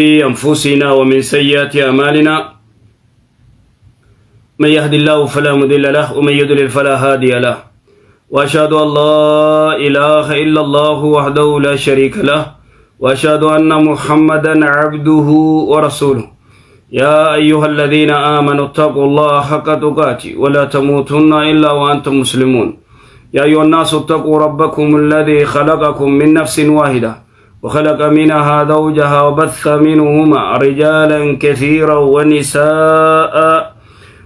أنفسنا ومن سيئات أعمالنا من يهد الله فلا مضل له ومن يضلل فلا هادي له وأشهد أن لا إله إلا الله وحده لا شريك له وأشهد أن محمدا عبده ورسوله يا أيها الذين آمنوا اتقوا الله حق تقاته ولا تموتن إلا وأنتم مسلمون يا أيها الناس اتقوا ربكم الذي خلقكم من نفس واحدة وخلق منها زوجها وبث منهما رجالا كثيرا ونساء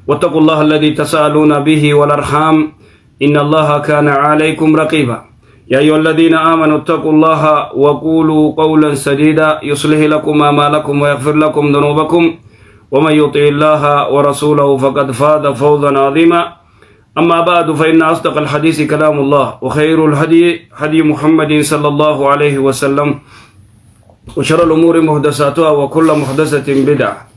واتقوا الله الذي تساءلون به والأرحام إن الله كان عليكم رقيبا يا أيها الذين آمنوا اتقوا الله وقولوا قولا سديدا يصلح لكم أعمالكم ويغفر لكم ذنوبكم ومن يطع الله ورسوله فقد فاز فوزا عظيما أما بعد فإن أصدق الحديث كلام الله وخير الهدي هدي محمد صلى الله عليه وسلم وشر الأمور محدثاتها وكل محدثة بدعة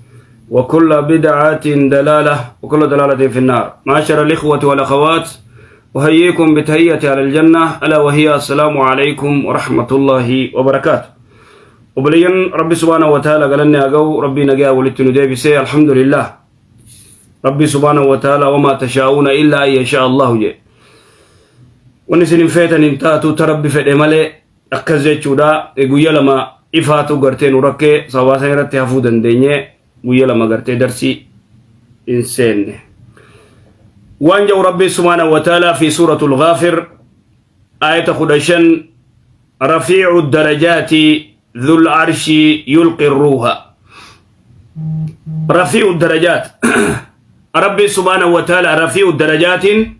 وكل بدعة دلالة وكل دلالة في النار. معاشر الإخوة والأخوات، أحييكم بتحية على الجنة، ألا وهي السلام عليكم ورحمة الله وبركاته. Obboleeyyan Rabbi subhaanahu wa ta'ala galanni haa ga'u. Rabbii nagaa walitti nu deebisee, alhamdulillah. Rabbi subhaanahu wa ta'ala wamaa tashaa'uuna illaa an yashaa Allahu jedhe. Wanni isin hin feetan hin taatu ta Rabbi fedhe malee, akkas jechuudha. Guyya 2 ifaatu gartee nu rakkee, sababaa san irratti hafuu dandeenye, guyya 2 gartee darsii hin seenne. Waan jedhu Rabbi subhaanahu wa ta'ala fi suuratul Ghaafir ayata 15: rafiicu darajaati dhul arshi yulqi ruuha. Rafiicu darajaat, Rabbi subhaanahu wa ta'ala rafiicu darajaatiin,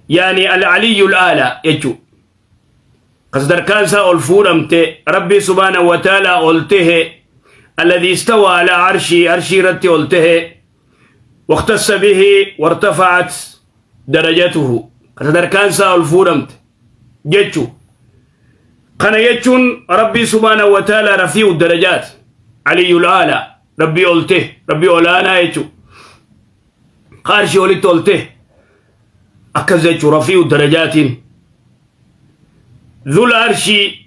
yaani al-aliyyu al-aala jechuu, ka sadarkaan isaa ol fuudhamte, Rabbi subhaanahu wa ta'ala ol tahe, alladhi istawa ala arshii, arshii irratti ol tahe, waqtassa bihi wartafa'at darajatuhu, ka sadarkaan isaa ol fuudhamte jechu. Kana jechuun Rabbii subhaanahu wa ta'ala rafii'u darajaat, aliyyul aala, Rabbii ol tahe, Rabbii olaanaa jechu, ka arshii olitti ol tahe akkas jechu. Rafii'u darajaatiin dhul arshii,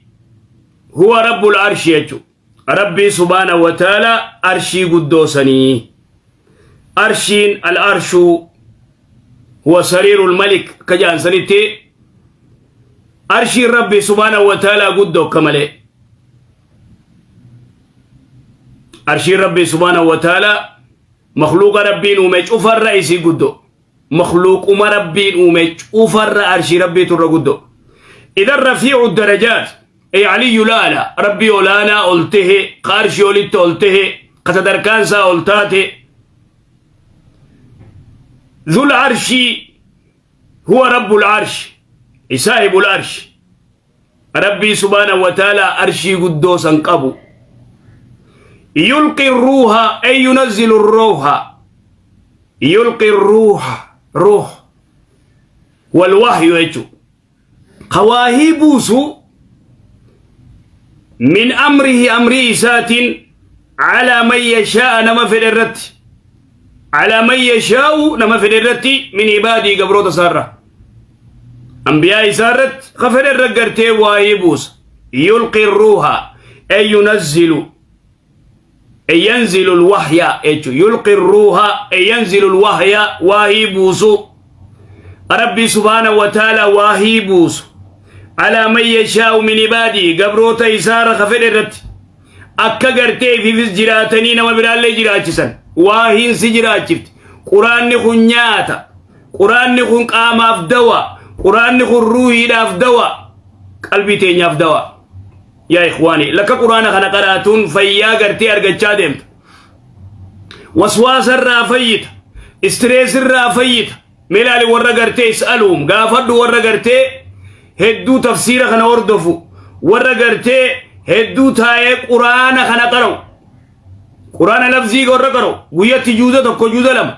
huwa rabbul arshii jechu. Rabbii subhaanahu wa ta'ala arshii guddoo sanii, arshiin al arshu huwa sariirul malik akka jedhan sanitti, arshiin Rabbii subhaanahu wa ta'ala guddoo akka malee. Arshiin Rabbii subhaanahu wa ta'ala makhluuqa Rabbiin uume cufarra isii guddoo, makhluuquma Rabbiin uume cufarra arshii Rabbiitu irra guddoo. Idan rafii'u darajaat ay aliyyu laala, Rabbii olaanaa ol tahe, ka arshii olitti ol tahe, ka sadarkaan isaa ol taate. Dhul arshii huwa rabbul arshi, saahibul arshi, Rabbii subhaanahu wa ta'ala arshii guddoo san qabu. Yulqi ruuha ay yunazzilu ruuha, yulqi ruuha, ruuh wal wahyu jechu, ka waahii buusu, min amrihi, amrii isaatiin, calaa man yashaa'a, nama fedhe irratti, calaa man yashaa'u, nama fedhe irratti, min ibaadii, gabroota isaarra, anbiyaa isaa irratti, ka fedhe irra gartee waahii buusa. Yulqi ruuha ay yunazzilu, ay yanzilu lwahya jechu. Yulqi ruuha ay yanzilu lwahya, waahii buusu. Rabbi subhaanahu wa ta'ala waahii buusu alaa man yashaa'u min ibaadii, gabroota isaarra ka fedhe irratti, akka gartee ifiifis jiraatanii nama biraallee jiraachisan. Waahiin si jiraachifti. Quraanni kun nyaata, quraanni kun qaamaaf dawa, quraanni kun ruuhiidhaaf dawa, qalbii teenyaaf dawa. Yaa ikhwaani, lakka quraana kana qaraatuun fayyaa gartee argachaa deemta, waswaasa irraa fayyita, stress irraa fayyita. Meelaali warra gartee is'aluum gaafadhu, warra gartee hedduu tafsiira kana hordofu, warra gartee hedduu taa'ee quraana kana qara'u, quraana lafzii warra qara'u, guyyatti juuza 1, juuza 2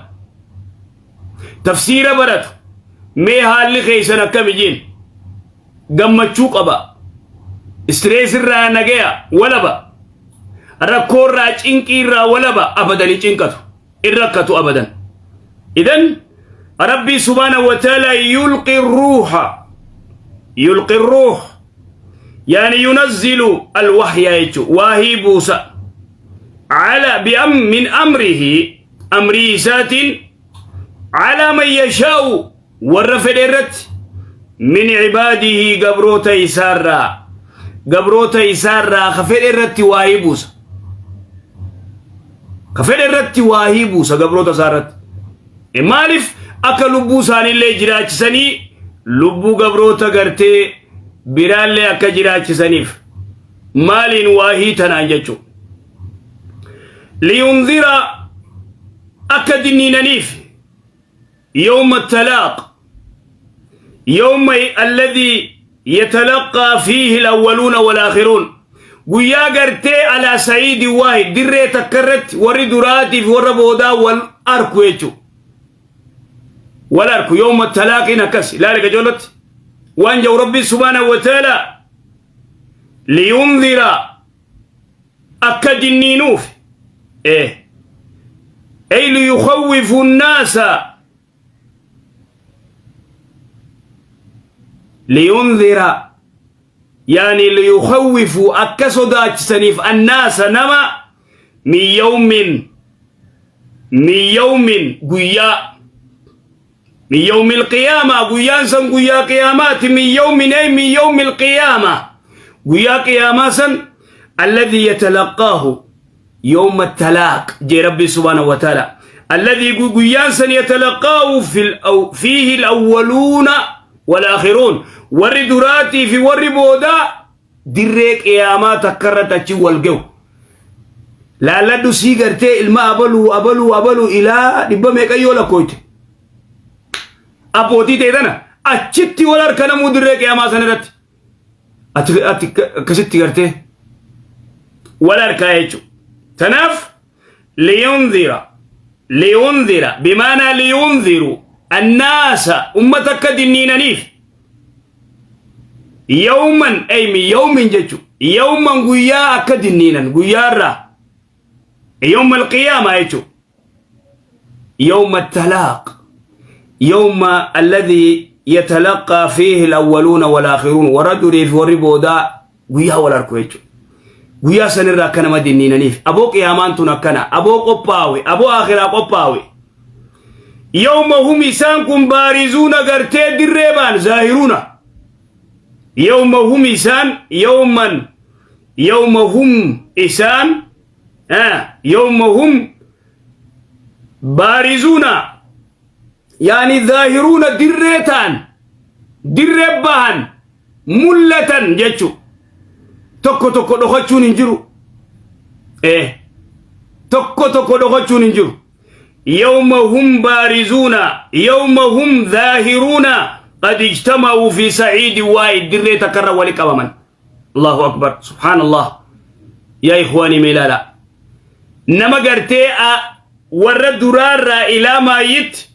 tafsiira baratu, mee haalli keessan akkami jiin. Gammachuu qaba, stress irraa nagaya, walaba, rakkoo irraa, cinqii irraa walaba, abadan hin cinqatu, in rakkatu abadan. Idan Rabbii subhaanahu wa ta'ala yulqi ruuha, yulqi ruuh yaani yunazzilu alwahya jechu, waahii buusa. Ala bi'am min amrihi amrii isaatiin alaa man yashaa'u warra fedhe irratti min cibaadihi gabroota isaarraa gabroota isaarraa ka fedhe irratti waahii buusa ka fedhe irratti waahii buusa gabroota isaa irratti E maaliif akka lubbuu isaaniillee jiraachisanii lubbuu gabroota gartee biraallee akka jiraachisaniif maaliin waahii tanaan jechuudha. Liyunzira akka dinniinaniif yawma talaaq yawma alladhii yatalaqaa fiihi alawwaluuna walaakhiruun guyyaa gartee alaa sa'iidi waahid dirree takka irratti warri duraatii fi warra boodaa wal arku jechuudha. Wal arku yawma talaaqiin akkas ilaali qajeelatti waan jedhu rabbi subhaanahu wa ta'ala liyunzira akka dinniinuuf eh ay liyukhawwifu nnaasa liyunzira yaani liyukhawwifu akka sodaachisaniif annaasa nama min yawmin min yawmin guyyaa min yawmi alqiyaama guyyaan san guyyaa qiyaamaati min yawmin ay min yawmi alqiyaama guyyaa qiyaamaa san alladhii yatalaqaahu yawma talaaq jee rabbi subhaanahu wa ta'ala alladhii guyyaan san yatalaqaahu fiihi alawwaluuna walaakhiruun warri duraatii fi warri boodaa dirree qiyaamaa takka irratti achi wal gahu laalladhu sii gartee ilma abaluu abaluu abaluu ilaa dhibba meeqayyoo lakkooyte abbootii ta'e tana achitti wal harka namuu dirree qiyaamaa sana irratti ati ati akkasitti gartee wal harkaa jechuudha. Tanaaf liyunzira liyunzira bimaanaa liyunziru annaasa ummata akka dinniinaniif yawman ay min yawmin jechu yawman guyyaa akka dinniinan guyyaarraa yawma alqiyaama jechu yawma talaaq yawma alladhii yatalaqaa fiihi alawwaluuna walaakhiruun warra durii fi warri boodaa guyyaa wal arku jechu guyyaa sanirraa akka nama dinniinaniif aboo qiyaamaan tun akkana aboo qophaawe aboo akhiraa qophaawe yawma hum isaan kun baarizuuna gartee dirree baan zaahiruuna yawma hum isaan yawman yawma hum isaan yawma hum baarizuuna yaani zaahiruuna dirree ta'an dirree bahan mul'atan jechu tokko tokko dhokachuun hin jiru tokko tokko dhokachuun hin jiru yawma hum baarizuuna yawma hum zaahiruuna qad ijtama'uu fi sa'iidi waahid dirree takkarra wali qabaman allahu akbar subhaanallah yaa ikhwaanii mee ilaala nama gartee warra duraarraa ilaa maayyitti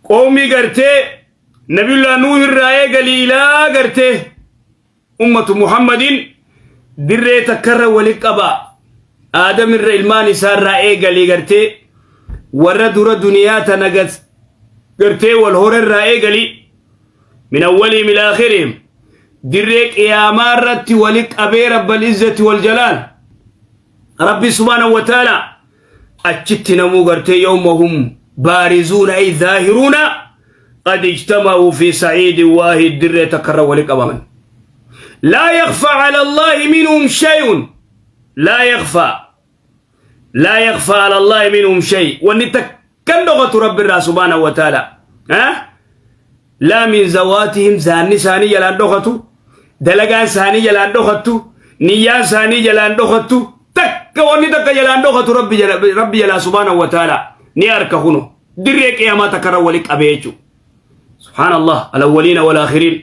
qoomii gartee nabiyullah nuuh irraa eegalii ilaa gartee ummatu muhammadin dirree takkarra wali qaba aadam irra ilmaan isaarraa eegalii gartee warra dura duniyaa tana gartee wal horerraa eegalii min awwalihim ila aakhirihim dirree qiyaamaa irratti wali qabee rabbal izzati wal jalaal rabbi subhaanahu wa ta'ala achitti namuu gartee yawma hum baarizuuna ay zaahiruuna qad ijtama'uu fi sa'iidin waahid dirree takkarra wali qabaman laa yakfaa cala allaahi minhum shay'un laa yakfaa laa yakfaa cala allaahi minhum shay wanni takkan dhokatu rabbi irraa subhaanahu wa ta'ala laa min zawaatihim zaanni isaanii jalaan dhokatu dalagaan isaanii jalaan dhokattu niyyaan isaanii jalaan dhokattu takka wanni takka jalaan dhokatu rabbi jala rabbi jalaa subhaanahu wa ta'ala ni harka kuno dirree qiyaamaa takka irra wali qabee jechuudha subhaanallah alawwaliina wal aakhiriin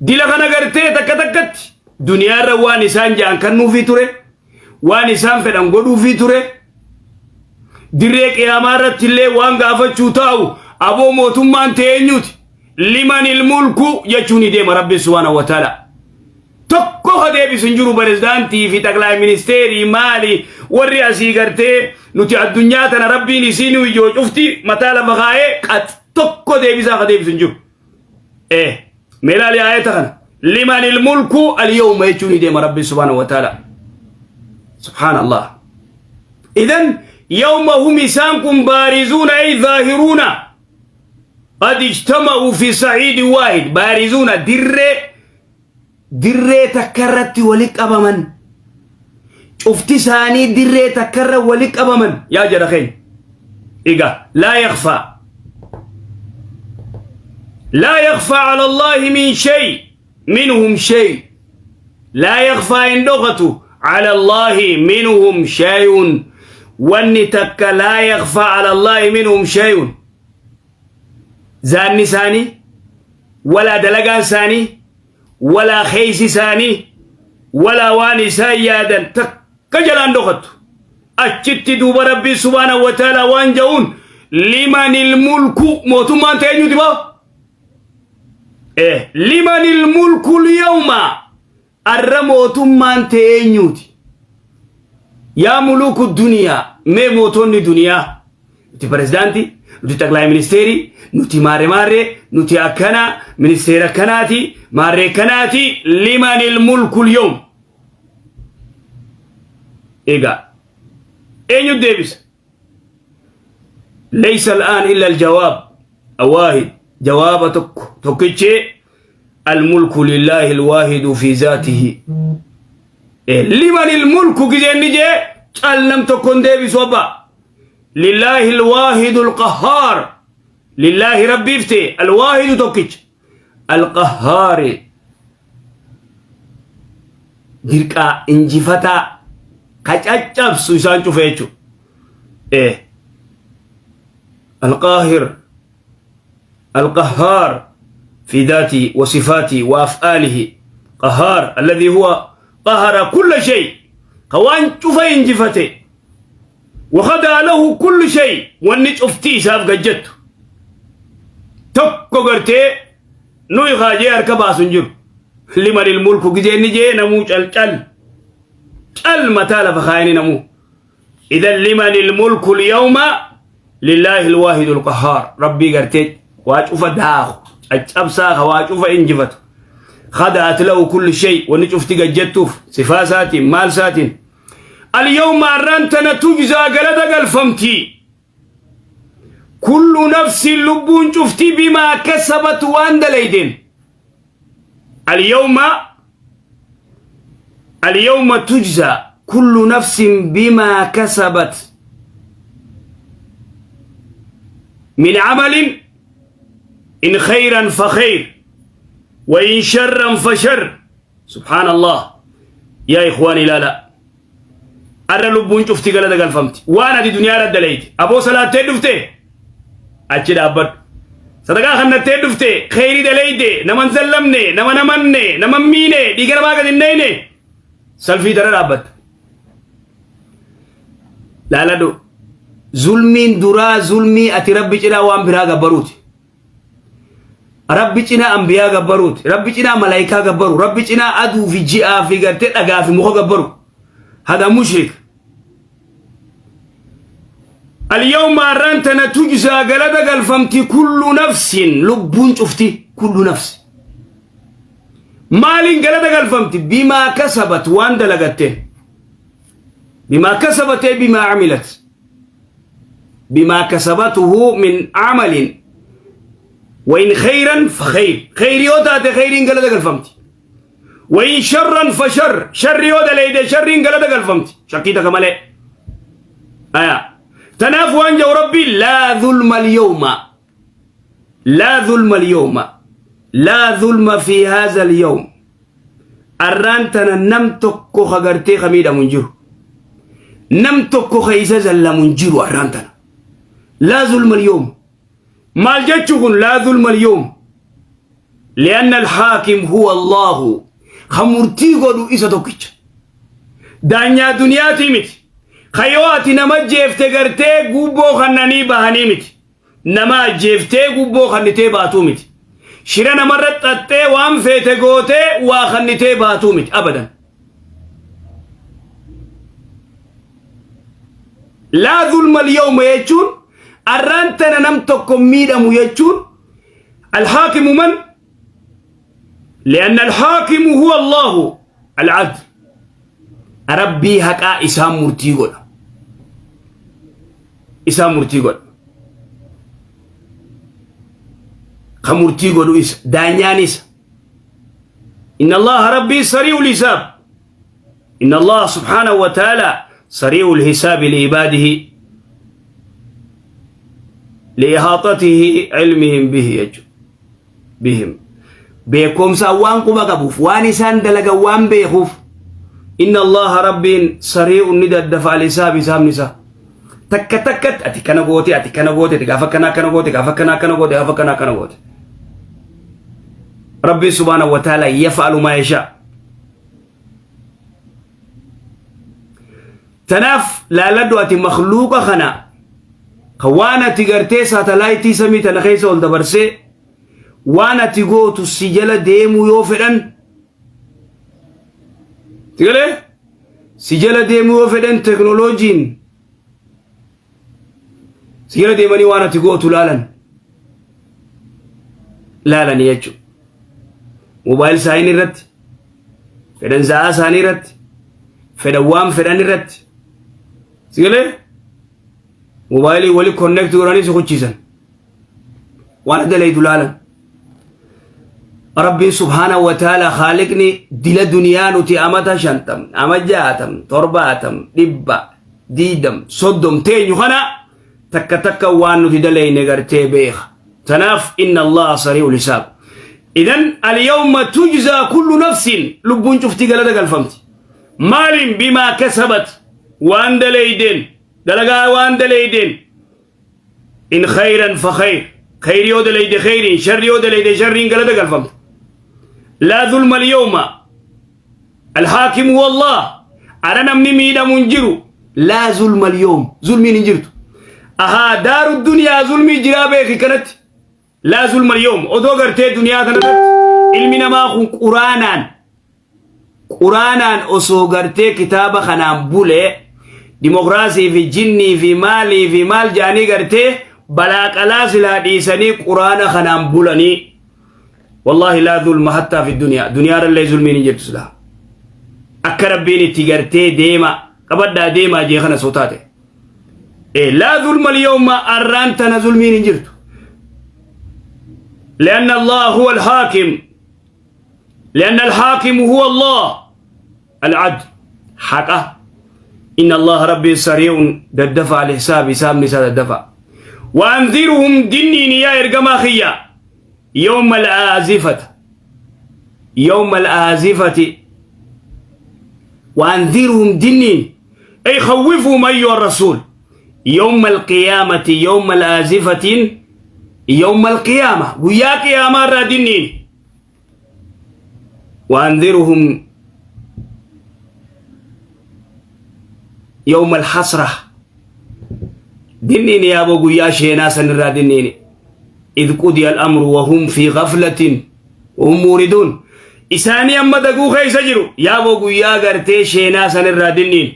dila kana gartee takka takkatti duniyaa irra waan isaan ja'an kennuufii ture waan isaan fedhan godhuufii ture dirree qiyaamaa irratti illee waan gaafachuu taa'u aboo mootummaan ta'e eenyuti liman ilmulku jechuun ni deema rabbi subhaanahu wa ta'ala tokko ka deebisu hin jiru pirezidaantii fi xaqlaay ministeerii maali warri asii gartee nuti addunyaa tana rabbiin isiin ijoo cufti mataa lafa kaa'ee qax tokko deebisaa ka deebisu hin jiru. Eh, mee ilaali aayata kana. Liman ilmulku alyawma jechuun ni deema rabbi subhaanahu wa ta'ala. Subhaanallah. Idan yawma hum isaan kun baarizuuna ay zaahiruuna qad ijtama'uu fi sa'iidi waahid baarizuuna dirree dirree takka irratti wali qabaman cufti isaanii dirree takka irra wali qabaman yaa jara keenya egaa laa yakfaa laa yakfaa ala allaahi min shay minhum shay laa yakfaa hin dhokatu ala allaahi minhum shayun wanni takka laa yakfaa ala allaahi minhum shayun zaanni isaanii walaa dalagaan isaanii walaa keeysi isaanii walaa waan isaan yaadan takka jalaan dhokattu achitti duuba rabbiin subhaanahu wa ta'ala waan ja'uun limanil mulku mootummaan ta'e eenyuti baa eh limanil mulku liyawma arra mootummaan ta'e eenyuti yaa muluku duniyaa mee mootonni duniyaa nuti pirezidaantii nuti xaqlaay ministeerii nuti maarree maarree nuti akkana ministeera akkanaati maarree akkanaati limanil mulku liyawm egaa eenyu deebisa ليس الآن إلا الجواب الواحد جواب تك تكتشي الملك لله الواحد في ذاته إيه لمن الملك كجن جي لم تكن ديبي سوبا لله الواحد القهار لله ربي افتي الواحد تكتش القهار dirqaa injifataa ka caccabsu isaan cufe jechuudha. Eh. القاهر القهار في ذاته وصفاته وأفعاله قهار الذي هو قهر كل شيء قوان شوف انجفته وخضع له كل شيء واني شفتي ساف قجته tokko gartee nuyi kaajee harka baasu hin jiru. Limanil mulku gizee inni jee namuu cal cal cal mataa lafa kaayanii namuu. Idan limanil mulku liyawma lillaahi alwaahidul qahhaar rabbii gartee waa cufa daaku caccabsaa ka waa cufa injifatu. خدعت له كل شيء wanni cufti gajjettuuf sifaa isaatiin maal isaatiin اليوم arrantana tujzaa galata galfamtii Kullu nafsin lubbuun cufti bimaa kasabat waan dalaydeen. Alyawma alyawma tujza kullu nafsin bimaa kasabat min amalin in khayran fa khayr wa in sharran fa shar. Subhaanallah. Yaa ikhwaani ilaalaa. Arra lubbuun cufti galata galfamti. Waan ati duniyaa irra dalayte. Aboo salaattee dhufte achi dhaabbadhu. Sadaqaa kannattee dhufte kheyrii dalayte nama hin zallamne nama hin amanne nama hin miine dhiiga namaa gad hin neyne salfii tana dhaabbatta. Laaladhu zulmiin duraa zulmii ati rabbi cinaa waan biraa gabbaruuti. Rabbi cinaa anbiyaa gabbaruuti. Rabbi cinaa malaayikaa gabbaru. Rabbi cinaa aduu fi ji'aa fi gartee dhagaa fi muka gabbaru. Hada mushrik. Alyawma arraan tana tujzaa galata galfamti kullu nafsin lubbuun cufti kullu nafsi. Maaliin galata galfamti? Bimaa kasabat waan dalagatteen. Bimaa kasabatee bimaa amilat. Bimaa kasabatuhu min amalin wa in khayran fa khayr. Khayri yoo taate khayriin galata galfamti. Wa in sharran fa shar. Sharri yoo dalayde sharriin galata galfamti. Shakkii takka malee. Aya. Tanaaf waan jedhu Rabbi laa zulma al-yawma. Laa zulma al-yawma. Laa zulma fi haadha al-yawm. Arraan tana nam tokko ka gartee ka miidhamu hin jiru. Nam tokko ka isa zallamu hin jiru arraan tana. Laa zulma al-yawm. Maal jechuu kun laa zulma al-yawm. Li'anna al-haakim huwa Allahu. Ka murtii godhu isa tokkicha. Daanyaa duniyaatii miti. Ka yoo ati nama jeefte gartee gubboo kannanii bahanii miti. Nama ajjeeftee gubboo kannitee baatuu miti. Shira namarra xaxxee waan feete gootee waa kannitee baatuu miti abadan. Laa zulma al-yawma jechuun arraan tana nam tokko miidhamu jechuun alhaakimu man li'anna alhaakimu huwa Allahu al-adl. Rabbii haqaa isaan murtii godha. Isaa murtii godha. Ka murtii godhu isa. Daanyaan isa. Inna Allaha rabbii sari'ul hisaab. Inna Allaha subhaanahu wa ta'ala sari'ul hisaabi liibaadihi liihaatatihi ilmihim bihi jechuudha. Bihim. Beekumsaan waan quba qabuuf waan isaan dalagan waan beekuuf inna Allaha rabbiin sari'un ni daddafa al-hisaab hisaabni isaa. Takka takkatti ati kana goote ati kana goote ati gaafa kana akkana goote gaafa kana akkana goote gaafa kana akkana goote. Rabbiin subhaanahu wa ta'ala yaf'alu maa yashaa. Tanaaf laaladhu ati makhluuqa kana ka waan ati gartee saatalaayitii samii tana keessa ol dabarsee waan ati gootu si jala deemuu yoo fedhan sigalee si jala deemuu yoo fedhan teknooloojiin si jala deemanii waan ati gootu laalan laalanii jechuudha. Moobaayil isaanii irratti fedhan sa'aa isaanii irratti fedhan waan fedhan irratti sigalee moobaayilii wali connect godhanii si kuchiisan waan adda leeydu laalan. Rabbiin subhaanahu wa ta'ala khaaliqni dila duniyaa nuti amata 50 ama 60 70 100 20 30 teenyu kana takka takka waan nuti daleyne gartee beeka. Tanaaf inna Allaha sari'ul hisaab. Idan al-yawma tujzaa kullu nafsin lubbuun cuftii galata galfamti. Maaliin bimaa kasabat waan daleeydeen dalagaa waan daleeydeen in khayran fa khayr khayri yoo dalayde khayriin sharri yoo dalayde sharriin galata galfamta laa zulma alyawma alhaakimu huwa allah ara namni miidhamu hin jiru laa zulma alyawm zulmiin hin jirtu ahaa daaru duniyaa zulmii jiraa beeki kanatti laa zulma alyawm odoo gartee duniyaa kanarratti ilmi namaa kun quraanaan Quraanaan osoo gartee kitaaba kanaan bulee dimokiraasii fi jinnii fi maalii fi maal jedhanii gartee balaa qalaa silaa dhiisanii quraana kanaan bulanii wallaahi laa zulma hattaa fi duniyaa duniyaarallee zulmiin hin jirtu silaa akka rabbiin itti gartee deema qabadhaa deemaa jee kana soo taate laa zulma liyawma arraan tana zulmiin hin jirtu لأن الله هو الحاكم لأن الحاكم هو الله العدل حقه إن الله ربي سريع ددفع الحساب حساب نساء ددفع وأنذرهم دنين يا إرقما خيا يوم الآزفة يوم الآزفة وأنذرهم دنين أي خوفهم أيها الرسول يوم القيامة يوم الآزفة يوم القيامة ويا قيامة را دنين وأنذرهم يوم الحسرة دنين يا أبو قيا شينا سنرا دنين إذ قضي الأمر وهم في غفلة وهم موردون إساني أما دقو خيس جرو يا أبو قيا غرتي شينا سنرا دنين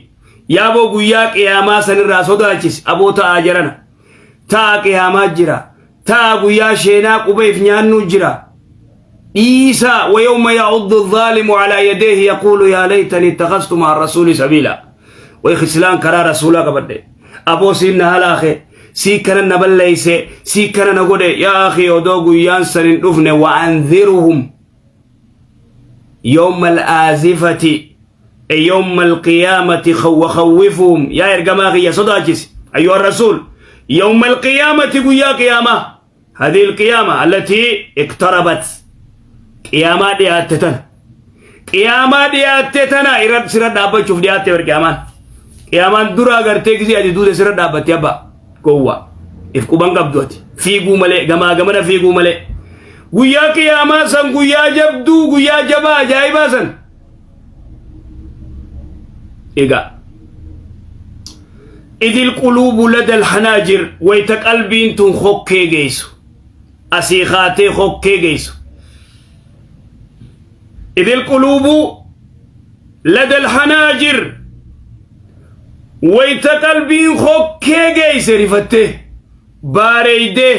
يا أبو قيا قياما سنرا صداچس أبو تاجرنا تا قياما جرا تا قيا شينا قبيف نيانو جرا عيسى ويوم يعض الظالم على يديه يقول يا ليتني اتخذت مع الرسول سبيلا ويخسلان كرا رسولا قبل أبو سيدنا هلاخي سي كان نبليس سي كان نقول يا أخي ودوغ يانسر دفن وأنذرهم يوم الآزفة أي يوم القيامة وخوفهم يا إرقماغي يا صداجس أيها الرسول يوم القيامة يا قيامة هذه القيامة التي اقتربت قيامة دياتتن قيامة دياتتن إرد سرد دابا شوف دياتي ور قيامة قيامة درا غرتي كزي أدي دودة سرد دابا تيابا قوة إفكو بانقب دوتي فيقو ملي غما غمنا فيقو ملي guyyaa qiyaamaa san guyyaa jabduu guyyaa jabaa ajaa'ibaa san egaa idil quluubu lada alhanaajir wayta qalbiin tun hokkee geessu asii kaatee hokkee geessu idil quluubu lada alhanaajir wayta qalbiin hokkee geesse rifattee baareeydee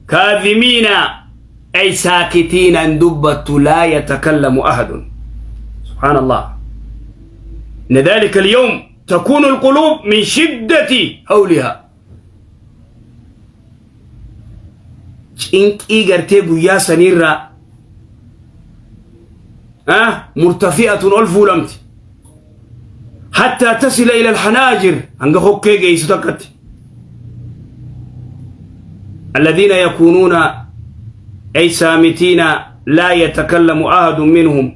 كاظمين أي ساكتين أن دبت لا يتكلم أحد سبحان الله إن ذلك اليوم تكون القلوب من شدة هولها. Cinqii gartee guyyaa saniirraa murtafi'atun ol fuulamti. Hattaa tasila ila alhanaajir hanga hokkee geessu takkatti. الذين يكونون أي سامتين لا يتكلم أحد منهم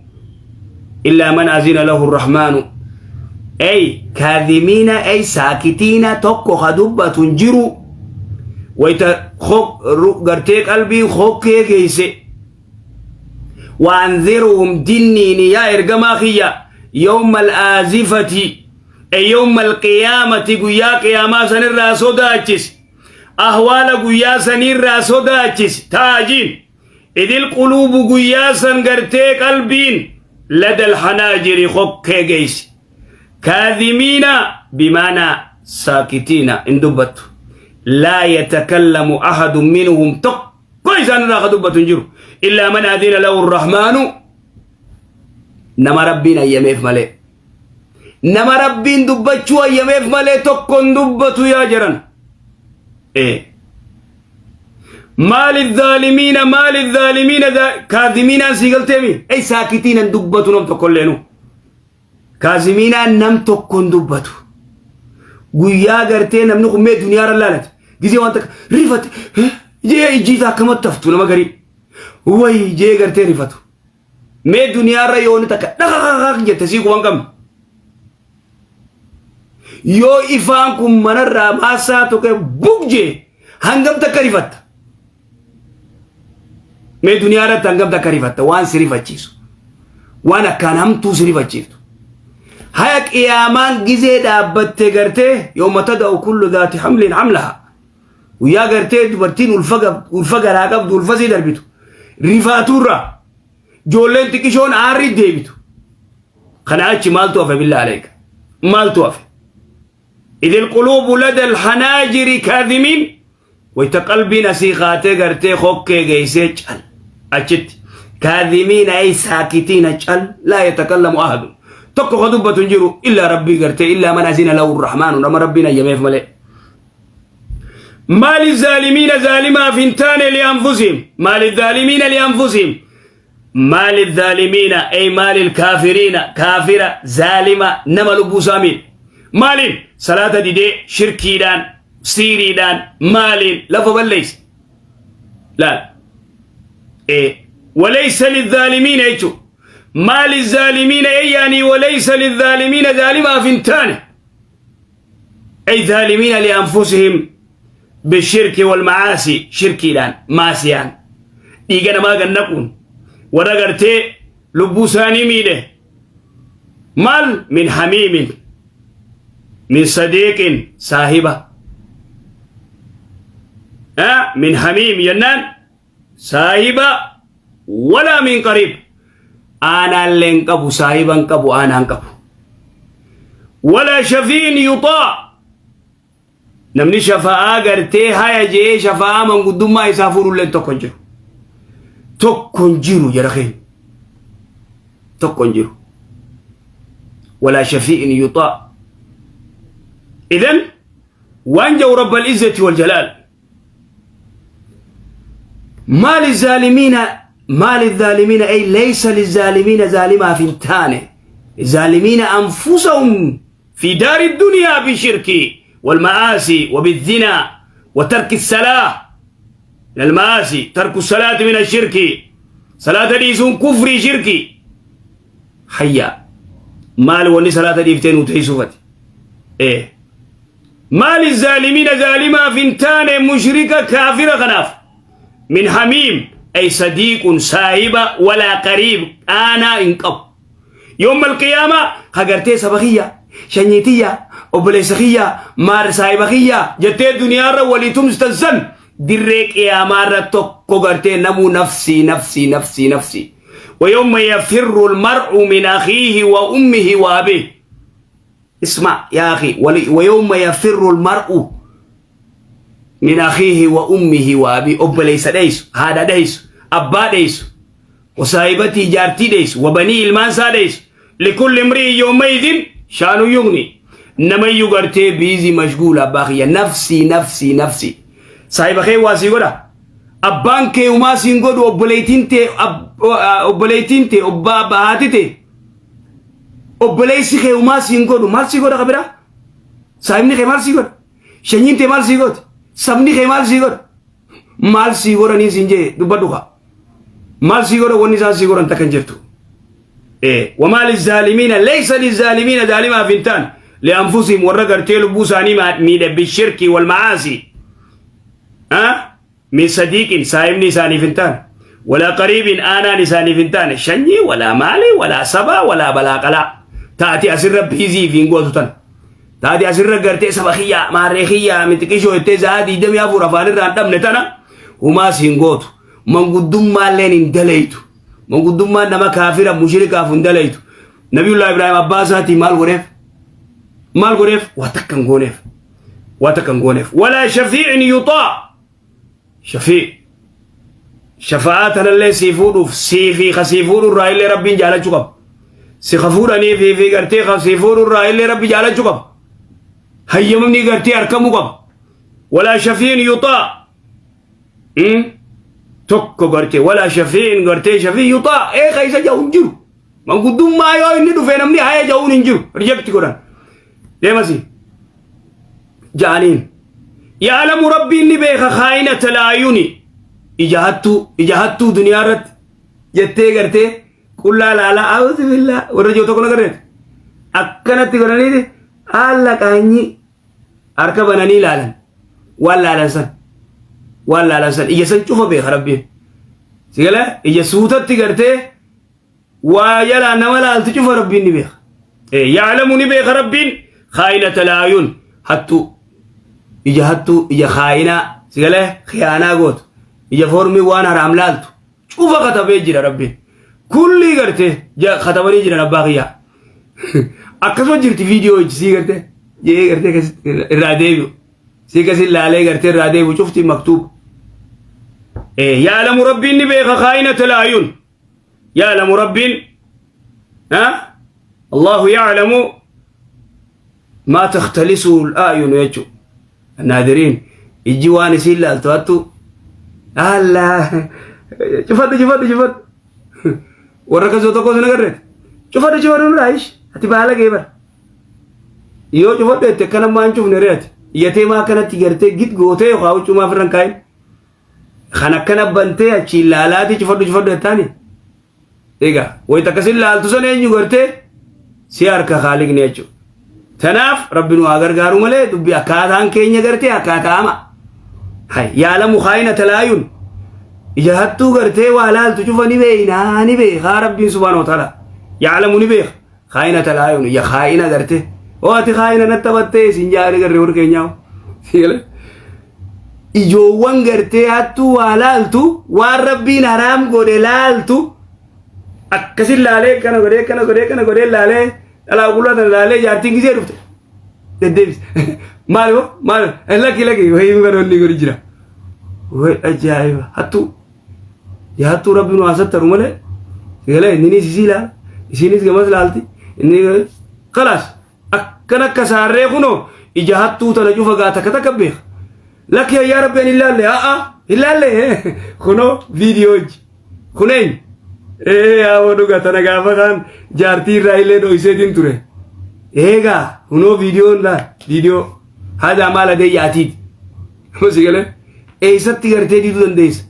إلا من أذن له الرحمن أي كاذمين أي ساكتين tokko ka dubbatu hin jiru wayta gartee qalbii hokkee geeyse. وأنذرهم dinniin yaa ergamaa kiyya يوم الآزفة أي يوم القيامة guyyaa qiyaamaa sanirraa sodaachis ahwaala guyyaa sanirraa sodaachis taajiin إذ القلوب guyyaa san gartee qalbiin لدى الحناجر hokkee geeyse كاذمين بمعنى ساكتين hin dubbattu لا يتكلم أحد منهم tokko isaanirraa ka dubbatu hin jiru إلا من أذن له الرحمن nama rabbiin ayyameef malee nama rabbiin dubbachuu ayyameef malee tokko hin dubbatu yaa jiran. ما للظالمين ما للظالمين كاذمين sii galteemi أي ساكتين hin dubbatu nam tokko illeenu كاظمين nam tokko hin dubbatu guyyaa gartee namni kun mee duniyaa laalate gizee waan takka rifate jee ijjiita akkamatti haftu nama garii way jee gartee rifatu mee duniyaarra yooni takka dhaqaqaqaq jette sii quban qabne yoo ifaan kun manarraa maasaa tuqe bug jee hangam takka rifatta mee duniyaa irratti hangam takka rifatta waan si rifachiisu waan akkaan hamtuu si rifachiiftu haya qiyaamaan gizee dhaabbatte gartee يوم تضع كل ذات حمل حملها guyyaa gartee dubartiin ulfa garaa qabdu ulfa sii darbitu rifaaturra ijoolleen xiqqishoon aarri deebitu kana achi maaltu hafe بالله عليك maaltu hafe? إذ القلوب لدى الحناجر كاظمين wayta qalbiin asii kaatee gartee hokkee geessee cal achitti كاظمين أي ساكتين cal لا يتكلم أحد tokko ka dubbatu hin jiru إلا rabbii gartee إلا من أذن له الرحمن nama rabbiin ayyameef malee. ما للظالمين zaalima hin taane لأنفسهم ما للظالمين لأنفسهم ما للظالمين أي ما للكافرين kaafira zaalima nama lubbuu saamiin maaliin salaata didee shirkiidhaan siiriidhaan maaliin lafa balleeyse laal وليس للظالمين jechu ما للظالمين أي يعني وليس للظالمين zaalima hin taane أي ظالمين لأنفسهم بالشرك والمعاصي shirkiidhaan maasiyaan dhiiga namaa gannaquun warra gartee lubbuu isaanii miidhe maal من حميم من صديق saahiba من حميم jennaan saahiba ولا من قريب aanaallee hin qabu saahiba hin qabu aanaa hin qabu ولا شفيع يطاع namni shafa'aa gartee haya jee shafa'aa manguddummaa isaa fuudhullee tokko hin jiru tokko hin jiru jara keenya tokko hin jiru ولا شفيع يطاع. إذن وأنجوا رب العزة والجلال ما للظالمين ما للظالمين أي ليس للظالمين zaalima hin taane ظالمين أنفسهم في دار الدنيا بالشرك والمعاصي وبالزنا وترك الصلاة من المعاصي ترك الصلاة من الشرك صلاة dhiisuun kufrii shirki hayya maal wanni salaata dhiiftee nu teessufati ما للظالمين zaalima hin taane mushrika kaafira kanaaf من حميم أي صديق saahiba ولا قريب aanaa hin qabu يوم القيامة ka gartee saba kiyya shanyiitiyya obboleessa kiyya maar saahiba kiyya jettee duniyaarra walii tumsitan san dirree qiyaamaarra tokko gartee namuu نفسي نفسي نفسي نفسي. ويوم يفر المرء من أخيه وأمه وأبيه. اسمع يا أخي ويوم يفر المرء من أخيه وأمه وأبيه obboleessa dheessu haadha dheessu abbaa dheessu وصاحبته jaartii dheessu وبنيه ilmaan isaa dheessu لكل امرئ يومئذ شأن يغنيه. Namayyuu gartee busy mashguula abbaa kiyya nafsii nafsii nafsii. Saahiba kee waa sii godha. Abbaan kee umaa siin godhu obboleettiin tee obboleettiin tee obbaa haati tee obboleessi kee umaa siin godhu maal sii godha kabira? Saahibni kee maal sii godha? Shanyiin tee maal sii godha? Sabni kee maal sii godha? Maal sii godhanii siin jee dubbadhu kaa. Maal sii godha wanni isaan sii godhan takka hin jirtu. وما للظالمين ليس للظالمين ظالما فنتان لأنفسهم warra gartee lubbuu isaanii miidhe بالشرك والمعاصي ها من صديق saahibni isaaniif hin taane ولا قريب aanaan isaaniif hin taane shanyii ولا maalii ولا saba ولا balaaqalaa taati asirra busy fi hin gootu tan taati asirra gartee saba kiyyaa maarree kiyyaa mitiqishoo jettee sa'aa 24 afaan irraa hin dhabne tana humaas hin gootu manguddummaalleen hin dalaytu. Manguddummaan nama kaafira mushrikaaf hin dalaytu. Nabiyullah Ibrahim abbaa isaatii maal godheef? Maal godheef? Waa takka hin gooneef. Waa takka hin gooneef. ولا شفيع يطاع. Shafii. Shafa'aa tanallee sii fuudhuuf sii fi ka sii fuudhu irraa illee Rabbiin jaalachuu qaba. Si ka fuudhanii fi gartee ka sii fuudhu irraa illee Rabbi jaalachuu qaba. Hayyamni gartee argamuu qaba. ولا شفيع يطاع. Tokko gartee ولا شفيع gartee شفيع يطاع ee ka isa jahu hin jiru. Manguddummaa yoo inni dhufe namni haya jahuun hin jiru. Reject godhan. Deemasi. Ja'aniin. يعلم Rabbiin ni beeka خائنة الأعين. Ija hattuu ija hattuu duniyaa irratti jettee gartee qullaa laalaa أعوذ بالله warra jiru tokko nagarreet. Akkanatti godhaniiti haala qaanyii harka bananii ilaalan waan laalan san. Waan laalan san ija san cufa beeka Rabbiin. Sigala ija suutatti gartee waa jalaa nama laaltu cufa Rabbiin ni beeka. يعلم ni beeka Rabbiin خائنة الأعين hattuu ija hattuu ija khaayinaa sigala khiyaanaa gootu ija foormii waan haraam laaltu cufa katabee jira Rabbiin. Kulli gartee katabanii jiran abbaa kiyyaa. Akkasuma jirti viidiyoo sii gartee jee gartee irraa deebi'u. Sii kasi laalee gartee irraa deebi'u cufti مكتوب. يعلم Rabbiin ni beeka خائنة الأعين. يعلم Rabbiin ها الله يعلم ما تختلسه الأعين jechuudha. الناظرين ijji waan isiin laaltu hattu Allah cufadhu cufadhu cufadhu warra kasoo tokko sin agarreet cufadhu cufadhu nurraa ish ati baala gee bara yoo cufadhu jette akkana maan cufne ree ati iyyatee maa akkanatti gartee gid gootee yookaan huccuu maaf irra hin kaa'in kan akkana bantee achiin laalaati cufadhu cufadhu jettaani egaa wayita akkasin laaltu san eenyu gartee si harka Khaaliqni jechuudha. Tanaaf Rabbi nu haa gargaaru malee dubbi akkaataan keenya gartee akkaataa ama. Hay يعلم خائنة الأعين. Ija hattuu gartee waa laaltu cufa ni beeynaa ni beekaa Rabbiin سبحانه وتعالى. يعلم ni beeka خائنة الأعين ija khaa'ina gartee. Oo ati khaa'ina natti taphattee siin jaari garree warra keenyaa. Ijoowwan gartee hattuu waa laaltu waan Rabbiin haraam godhe laaltu akkasin laalee kana godhee kana godhee kana godhee laalee dhalaa qullaa tana laalee jaartiin gisee dhufte deddeebis maali hoo maali lakki lakki wayii kan wanni godhi jira way ajaa'iba hattuu yaa hattuu Rabbi nu haa malee galee inninis isii laala isiinis gamas laalti inni خلاص akkan akka saarree kunoo ija hattuu tana cufa gaa takka takka beeka lakki yaa Rabbi ani ilaalle haa ilaalle kunoo viidiyoo kuneen ee yaa dhuga tana gaafa kaan jaartii irraa illee dho'iseetiin ture. Eegaa kunoo viidiyoon laal viidiyoo haadha maal adee yaatiiti. Si galee eessatti gartee diduu dandeessa?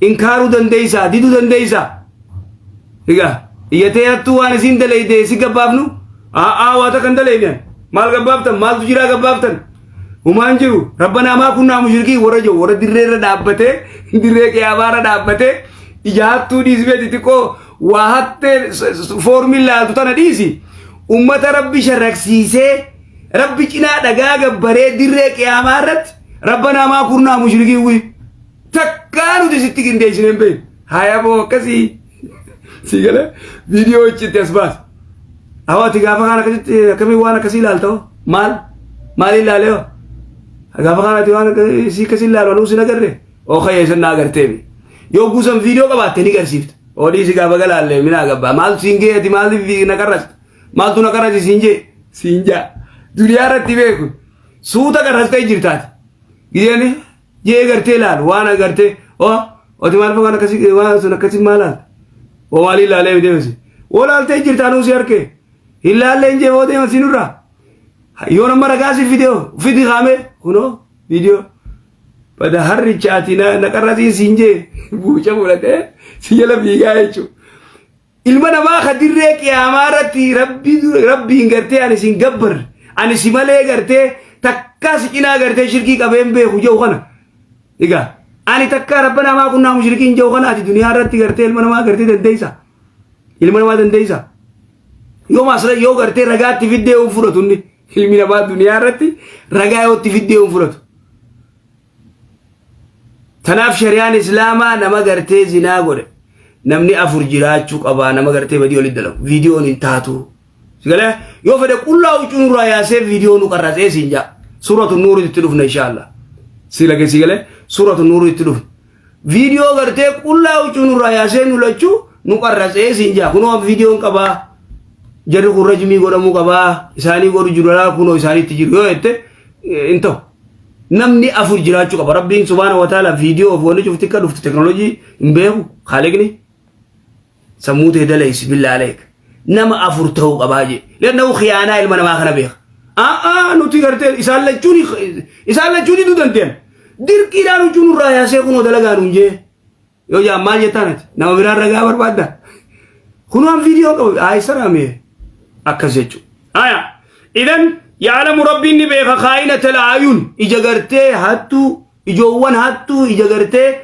Inkaaruu dandeessaa? Diduu dandeessaa? Egaa iyyatee hattuu waan isiin dalayde si gabbaafnu? Haa waa takka hin dalayne. Maal gabbaaftan? Maaltu jiraa gabbaaftan? Humaan jiru. ربنا ما كنا مشركين warra jiru warra dirree irra dhaabbatee dirree qiyaamaa irra dhaabbatee ija hattuu dhiisbee xixiqqoo waa hattee foormiin laaltu tana dhiisi. Ummata Rabbi sharraksiisee Rabbi cinaa dhagaa gabbaree dirree qiyaamaa irratti ربنا ما كنا مشركين wi takkaa nuti sitti qindeessine hin beeknu. Haya boo akkasii si galee viidiyoo itti as baasa. Hawaati gaafa kaan akkasitti akkamiin waan akkasii ilaalta hoo? Maal? Maal ilaalee hoo? Gaafa kaan ati waan akkasii akkasii ilaalu anuu sin agarre? Oo kayyee san na agarteemi. Yoo guusan viidiyoo qabaatte ni garsiifta. Oo dhiisi gaafa galaallee minaa gabbaa. Maaltu siin gee ati maaliif na qarrasta? Maaltu na qarrasi siin jee? Siin jaa. Duniyaa irratti beeku suuta qarrastee jirtaati. Gizeen jee gartee ilaalu waan agartee oo oti maal waan akkasii waan sun akkasii maal laalta? Oo maalii ilaalee deemsi? Oo laaltee jirtaa nuu si harkee? Hin laallee jee hoo deema si nurraa? Yoo nama ragaa si fidee fidi kaamee kunoo viidiyoo bada harricha ati na qarrasiin siin jee buuca fudhatee si jala fiigaa jechuudha. Ilma namaa ka dirree qiyaamaa irratti rabbiin gartee ani sin gabbarre ani si malee gartee takkaa si cinaa gartee shirkii qabeen beeku jedhu kana. Egaa ani takkaa rabba namaa kunnaa mushrikiin jedhu kana ati duniyaa irratti gartee ilma namaa gartee dandeessa. Ilma namaa dandeessa. Yoo maasla yoo gartee ragaatti fiddee hin fudhatu inni ilmi namaa duniyaa irratti ragaa yoo itti fiddee hin fudhatu. Tanaaf shari'aan Islaamaa nama gartee zinaa godhe namni afur jiraachuu qaba nama gartee badii walitti dalagu viidiyoon hin taatu. Sigalee yoo fedhe qullaa huccuu nurraa yaasee viidiyoo nu qarratsee siin jaa. Suuratu nuuri itti dhufna inshaallah. Si lage sigalee suuratu nuuri itti dhufna. Viidiyoo gartee qullaa huccuu nurraa yaasee nu lachuu nu qarratsee siin jaa. Kunoo viidiyoon qabaa. Jarri kun rajmii godhamuu qabaa. Isaanii godhu jiru kunoo isaaniitti jiru yoo jette hin ta'u. Namni afur jiraachuu qaba. Rabbiin subhaana wa ta'ala viidiyoo fi wanni cufti akka dhuftu teknoolojii hin beeku. Kaaliqni sammuu tee daleessi billaa aleek. Nama afur ta'uu qabaa jee. Lanna'u khiyaanaa ilma namaa kana beeka. A'aa nuti gartee isaan lachuun isaan lachuun diduu dandeenye. Dirqiidhaan huccuu nurraa yaasee kunoo dalagaa nuun jee. Yoo jaan maal jettaan ati? Nama biraan ragaa barbaadda? Kunoo an viidiyoo qabu. Haa isa raamee. Akkas jechuudha. Aya. Idan yaalamu rabbiin ni beeka kaayina talaayun ija gartee hattuu ijoowwan hattuu ija gartee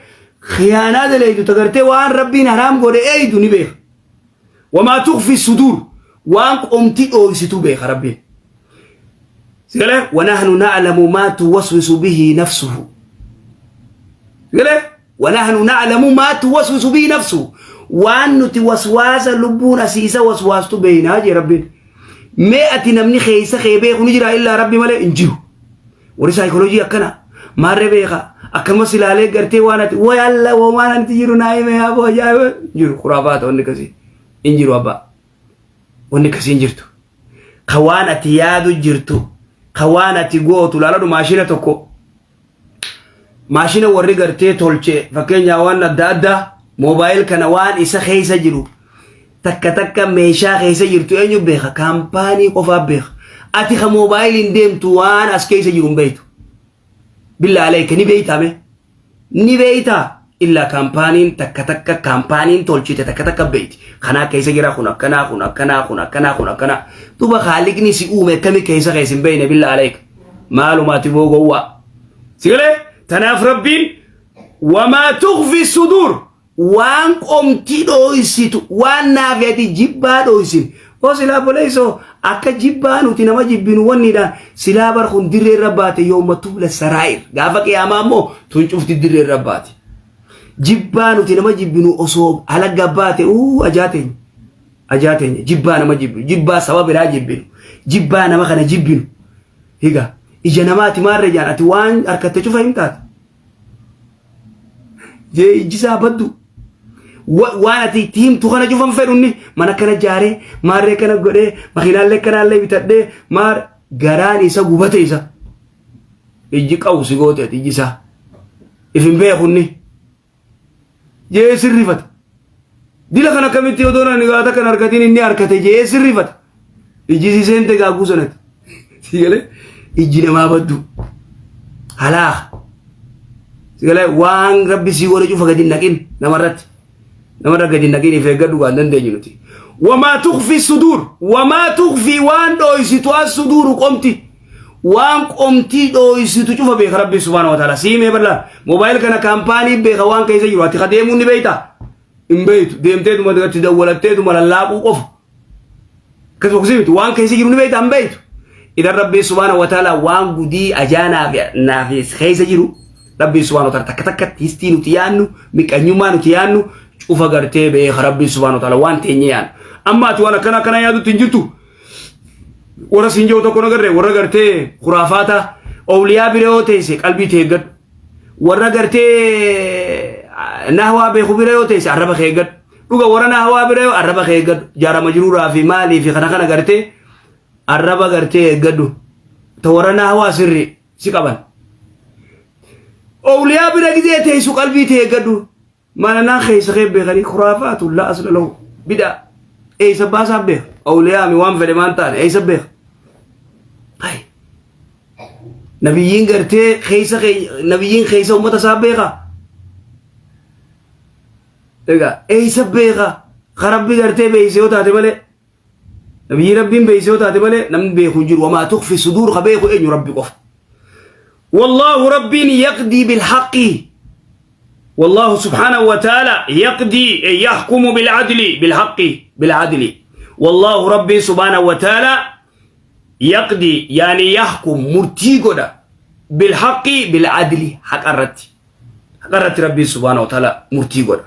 khiyaanaa daleeydu ta gartee waan rabbiin haraam godhe eeydu ni beeka. Wamaa tukfi suduur waan qomti dhooysitu beeka rabbiin. Sigalee wanahnu na'lamu maa tuwaswisu bihi nafsuhu. Sigalee wanahnu na'lamu maa tuwaswisu bihi nafsuhu. Waan nuti waswaasa lubbuun asiisa waswaastu beeynaa jee rabbiin. Mee ati namni keessa kee beeku ni jira illaa rabbi malee hin jiru. Warri saayikooloojii akkana maarree beeka akkanumas ilaalee gartee waan ati way alla waan ati jiru naa hime yaa boo ajaa'iba jiru khuraafaata wanni akkasii hin jiru abbaa wanni akkasii hin jirtu. Ka waan ati yaadu jirtu ka waan ati gootu laaladhu maashina tokko maashina warri gartee tolche fakkeenyaa waan adda addaa moobaayil kana waan isa keessa jiru takka takka meeshaa keessa jirtu eenyu beeka kaampaanii qofaa beeka ati ka moobaayiliin deemtu waan as keessa jiru hin beektu billaa aleeka ni beektaa mee ni beektaa illaa kaampaaniin takka takka kaampaaniin tolchite takka takka beekti kanaa keessa jira kun akkanaa kun akkanaa kun akkanaa kun akkanaa duba haaliqni si uume akkami keessa keessa hin beekne billaa aleeka maaluma ati boo gowwaa sigalee tanaaf rabbiin wamaa tukfi suduur waan qomti dhooysitu waan naafi ati jibbaa dhooysin oo silaa boleessoo akka jibbaa nuti nama jibbinu wanniidhaan silaa bar kun dirree irra baate yooma tubla saraayir gaafa qiyaamaa immoo tun cufti dirree irra baate jibbaa nuti nama jibbinu osoo alagga baate uu ajaa teenya ajaa teenya jibbaa nama jibbinu jibbaa saba biraa jibbinu jibbaa nama kana jibbinu higa ija namaati maarra jaan ati waan harkatte cufa hin taate jee ijji isaa baddu waan ati itti himtu kana cufan fedhunni mana kana jaaree maarree kana godhee makiinaallee kanaallee bitadhee maar garaan isa gubate isa ijji qabu si goote ati ijji isaa if hin beekunni jee sirrifata dila kana akkamitti odoo ani gaata kan harkatiin inni harkate jee sirrifata ijji si seente gaaguu sanatti si galee ijji namaa baddu halaaka si galee waan rabbi sii godhe cufa gadi hin naqin namarratti namarra gadi hin naqin if eeggadhu waan dandeenyu nuti wamaa tukfi suduur wamaa tukfi waan dhooysitu as suduuru qomti waan qomtii dhooysitu cufa beeka rabbi subhaanahu wa ta'ala sii mee bal'aa moobaayil kana kaampaanii beeka waan keessa jiru ati ka deemuu ni beekta hin beektu deemteetuma itti dawwalatteetuma lallaaquu qofa akkasuma kusii miti waan keessa jiru ni beekta hin beektu idan rabbi subhaanahu wa ta'ala waan gudii ajaa naaf keessa jiru rabbi subhaanahu wa ta'ala takka takkatti histii nuti yaannu miqanyummaa nuti yaannu cufa gartee beeka rabbi subhaanahu wa ta'ala waan teenye yaannu amma ati waan akkana akkana yaadutti hin jirtu warra siin jiru tokko nagarre warra gartee khuraafaata awliyaa bira yoo teesse qalbii tee eeggadhu warra gartee nahwaa beeku bira yoo teesse arraba kee eeggadhu dhuga warra nahwaa bira yoo arraba kee eeggadhu jaarama jiruuraa fi maalii fi kana kana gartee arraba gartee eeggadhu Ta warra nahwaa sirri si qaban. Owliyaa bira gizee teessu qalbii tee eeggadhu. Malanaa keessa kee beekanii kuraafaatu laa asla lahu bid'a. Eessa baasaa beeka? Owliyaa mi waan fedhe maan taane eessa beeka? Hay. Nabiyyiin gartee keessa nabiyyiin keessa uummata isaa beeka. Egaa eessa beeka? Ka rabbi gartee beeyse yoo taate malee. Nabiyyi rabbiin beeyse yoo taate malee namni beeku hin jiru. Wamaa tukfi suduur ka beeku eenyu rabbi qofa. Wallaahu rabbiin yaqdii bilhaqqi. Wallaahu subhaanahu wa ta'ala yaqdii ay yahkumu bil'adli bilhaqqi bil'adli. Wallaahu rabbiin subhaanahu wa ta'ala yaqdii yaani yahkum murtii godha bilhaqqi bil'adli haqa irratti. Haqa irratti rabbiin subhaanahu wa ta'ala murtii godha.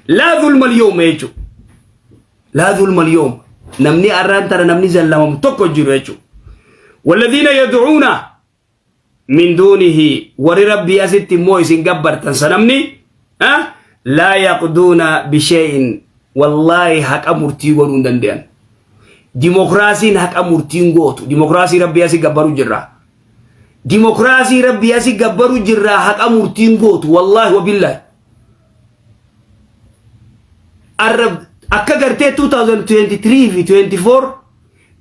Laa zulma al-yawma jechuudha. Laa zulma al-yawm. Namni arraan tana namni zallamamu tokko hin jiru jechuudha. Walladhiina yad'uuna min duunihi warri rabbii asitti immoo isin gabbartan sanamni laa yaqduuna bishee'in wallaahi haqa murtii godhuu hin danda'an. Dimokiraasiin haqa murtiin gootu. Dimokiraasii rabbii asii gabbaru jirra. Dimokiraasii rabbii asii gabbaru jirra haqa murtiin gootu. Wallaahi wabillaahi. Arra akka gartee 2023 fi 24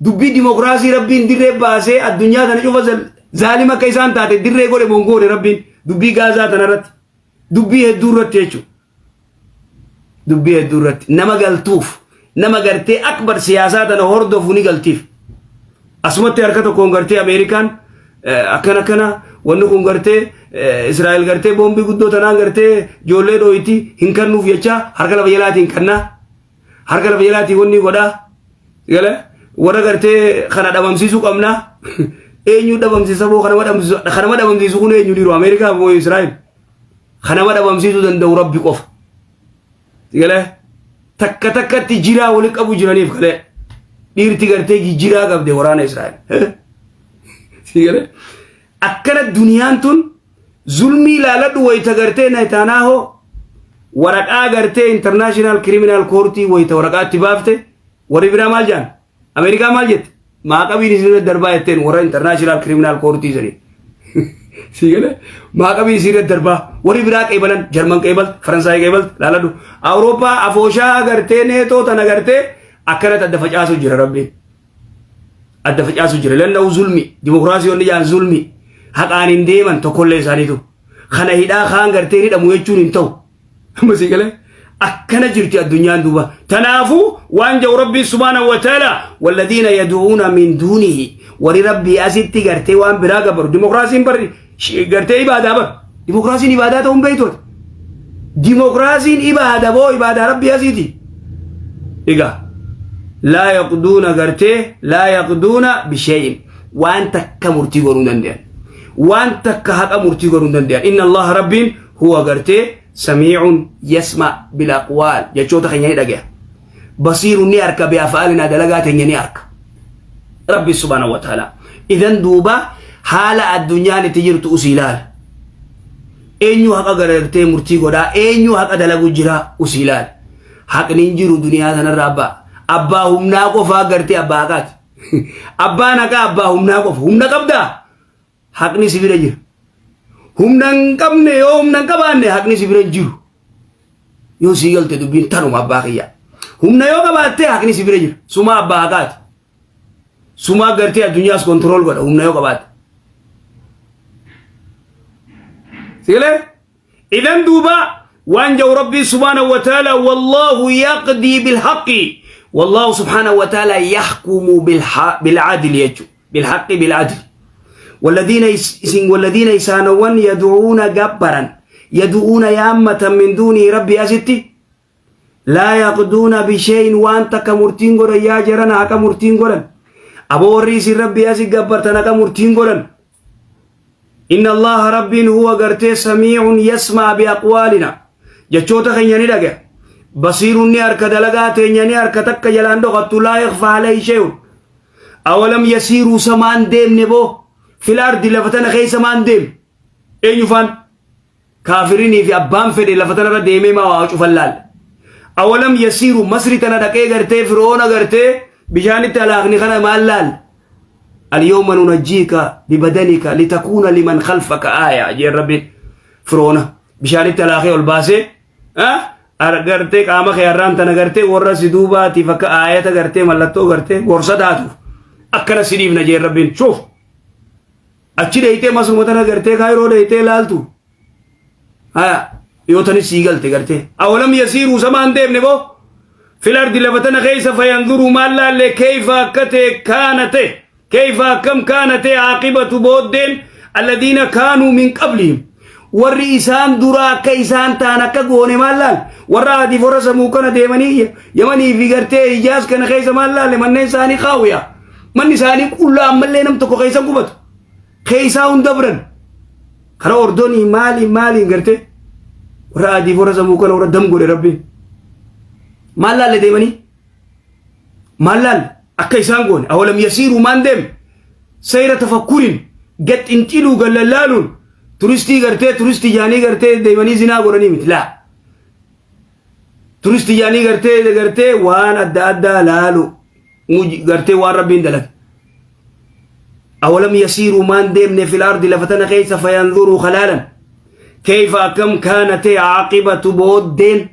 dubbii dimokiraasii rabbiin dirree baasee addunyaa tana cufa zaalima akka isaan taate dirree godhe mongoone rabbiin dubbii gaazaa tana irratti dubbii hedduu irratti jechuudha. Dubbii hedduu irratti nama galtuuf nama gartee akbar siyaasaa tana hordofu ni galtiif. Asumatti harka tokkoon gartee Ameerikaan akkana akkana wanni kun gartee Israa'el gartee boombii guddoo tanaan gartee ijoollee dhooyti hin kennuuf jecha harka lafa jalaatiin kennaa. Harka lafa jalaatiin wanni godhaa. Gala warra gartee kana dhabamsiisuu qabna. Eenyu dhabamsiisa boo kanama dhabamsiisu kanama dhabamsiisu kun eenyu dhiiru Ameerikaa moo Israa'el? Kanama dhabamsiisuu danda'u Rabbi qofa. Gala takka takkatti jiraa wali qabu jiraniif galee dhiirti gartee jiraa qabde waraana Israa'el. Gala akkana duniyaan tun zulmii ilaaladhu wayita gartee Netanyahu waraqaa gartee international criminal courtii wayita waraqaatti baafte warri biraa maal jedhan Ameerikaa maal jette maaqabiin isin darbaa jetteen warra international criminal courtii sanii. Si galee maaqabii isii irra darbaa warri biraa qeebalan Jarman qeebalt Faransaay qeebalt laaladhu Awurooppaa afooshaa gartee neetoo tana gartee akkanatti adda facaasu jira rabbiin. Adda facaasu jira lanna'u zulmi dimokiraasii wanni jaan zulmi haqaan hin deeman tokkollee isaaniitu kana hidhaa kaan gartee hidhamu jechuun hin ta'u. Amma si galee akkana jirti addunyaan duuba. Tanaafuu waan jedhu rabbiin subhaanahu wa ta'ala walladhiina yad'uuna min duunihi warri rabbii asitti gartee waan biraa gabaru dimokiraasiin barri gartee ibaadaa bar dimokiraasiin ibaadaa ta'uun beektoota. Dimokiraasiin ibaada boo ibaadaa rabbii asiiti. Egaa laa yaqduuna gartee laa yaqduuna bishee'in waan takka murtii godhuu hin danda'an. Waan takka haqa murtii godhuu hin danda'an. Inna Allaha rabbiin huwa gartee samiicun yasma bil aqwaal jechoota keenya ni dhagaya. Basiirun ni arka bi af'aalinaa dalagaa teenya ni arka. Rabbi subhaanahu wa ta'ala. Idan duuba haala addunyaan itti jirtu usii ilaala. Eenyu haqa gartee murtii godhaa eenyu haqa dalagu jira usii ilaala. Haqni hin jiru duniyaa tanarra abbaa. Abbaa humnaa qofaa gartee abbaa haqaati. Abbaan haqaa abbaa humnaa qofa. Humna qabdaa? Haqni si bira jira. Humna hin qabne yoo humna hin qabaanne haqni si bira hin jiru. Yoo sii galte dubbiin tanuma abbaa kiyyaa. Humna yoo qabaatte haqni si bira jira. Sumaa abbaa haqaati. Sumaa gartee addunyaas kontirool godha humna yoo qabaatte. Sigalee? Idan duuba waan jedhu rabbiin subhaanahu wa ta'ala wallaahu yaqdii bilhaqqi wallaahu subhaanahu wa ta'ala yahkumu bil'adli jechuudha. Bilhaqqi bil'adli. والذين isin والذين isaanowwan yad'uuna gabbaran yad'uuna yaammatan min duunii rabbi asitti laa yaqduuna bisheeyin waan takka murtiin godhan yaa jarana haqa murtiin godhan aboo warri isin rabbi asi gabbartan haqa murtiin godhan inna allaha rabbiin huwa gartee samiicun yasma'a biaqwaalina jechoota keenya ni dhagaya basiirun ni arka dalagaa teenya ni arka takka jalaan dhokattu laa yakfaa alayhi shay'un awalam yasiiruu samaan deemne boo fil ardi lafa tana keessa maan deemne eenyu faan Kaafirinii fi abbaan fedhe lafa tanarra deemee maa waa cufan laal. Awalam yasiiru masri tana dhaqee gartee firoona gartee bishaanitti alaaqni kana maal laal. Alyawma nunajjiika bibadanika litakuuna liman khalfaka aaya jeen Rabbiin. Firoona bishaanitti alaakee ol baasee gartee qaama kee har'aan tana gartee warra si duubaatiif akka aayata gartee mallattoo gartee gorsa taatuuf akkana si dhiifna jeen Rabbiin. Shuuf achi dheeytee masruma tana gartee kaayiroo dheeytee laaltu. Haya yoo tanis sii galte gartee. Awalam yasiiruu samaan deemne boo. Fil ardi lafa tana keessa fayanzuruu maal laalle keeyfa akka ta'e kaana ta'e keeyfa akkam kaana ta'e aaqibatu booddeen alladhiina kaanuu min qablihim warri isaan duraa akka isaan ta'an akka goone maal laal warra adiif warra samuu kana deemanii yamanii fi gartee ijaas kana keessa maal laalle manneen isaanii kaawuya manni isaanii qullaa ammallee nam tokko keessa qubatu keessaa hunda biran Karaa ordonii maaliin maaliin gartee warra adiif warra sammuu kana warra dam godhe rabbiin. Maal laalle deemanii? Maal laalle? Akka isaan goone awalam yasiiruu maan deemne? Seera tafakkurin gad xinxiluu gad lallaaluun turistii gartee turistii jaanii gartee deemanii zinaa godhanii miti laa. Turistii jaanii gartee gartee waan adda addaa laalu gartee waan rabbiin dalage. Awalam yasiiruu maan deemne fil ardi lafa tana keessa fayanzuruu kalaalan kayfa akkam kaana ta'e caaqibatu booddeen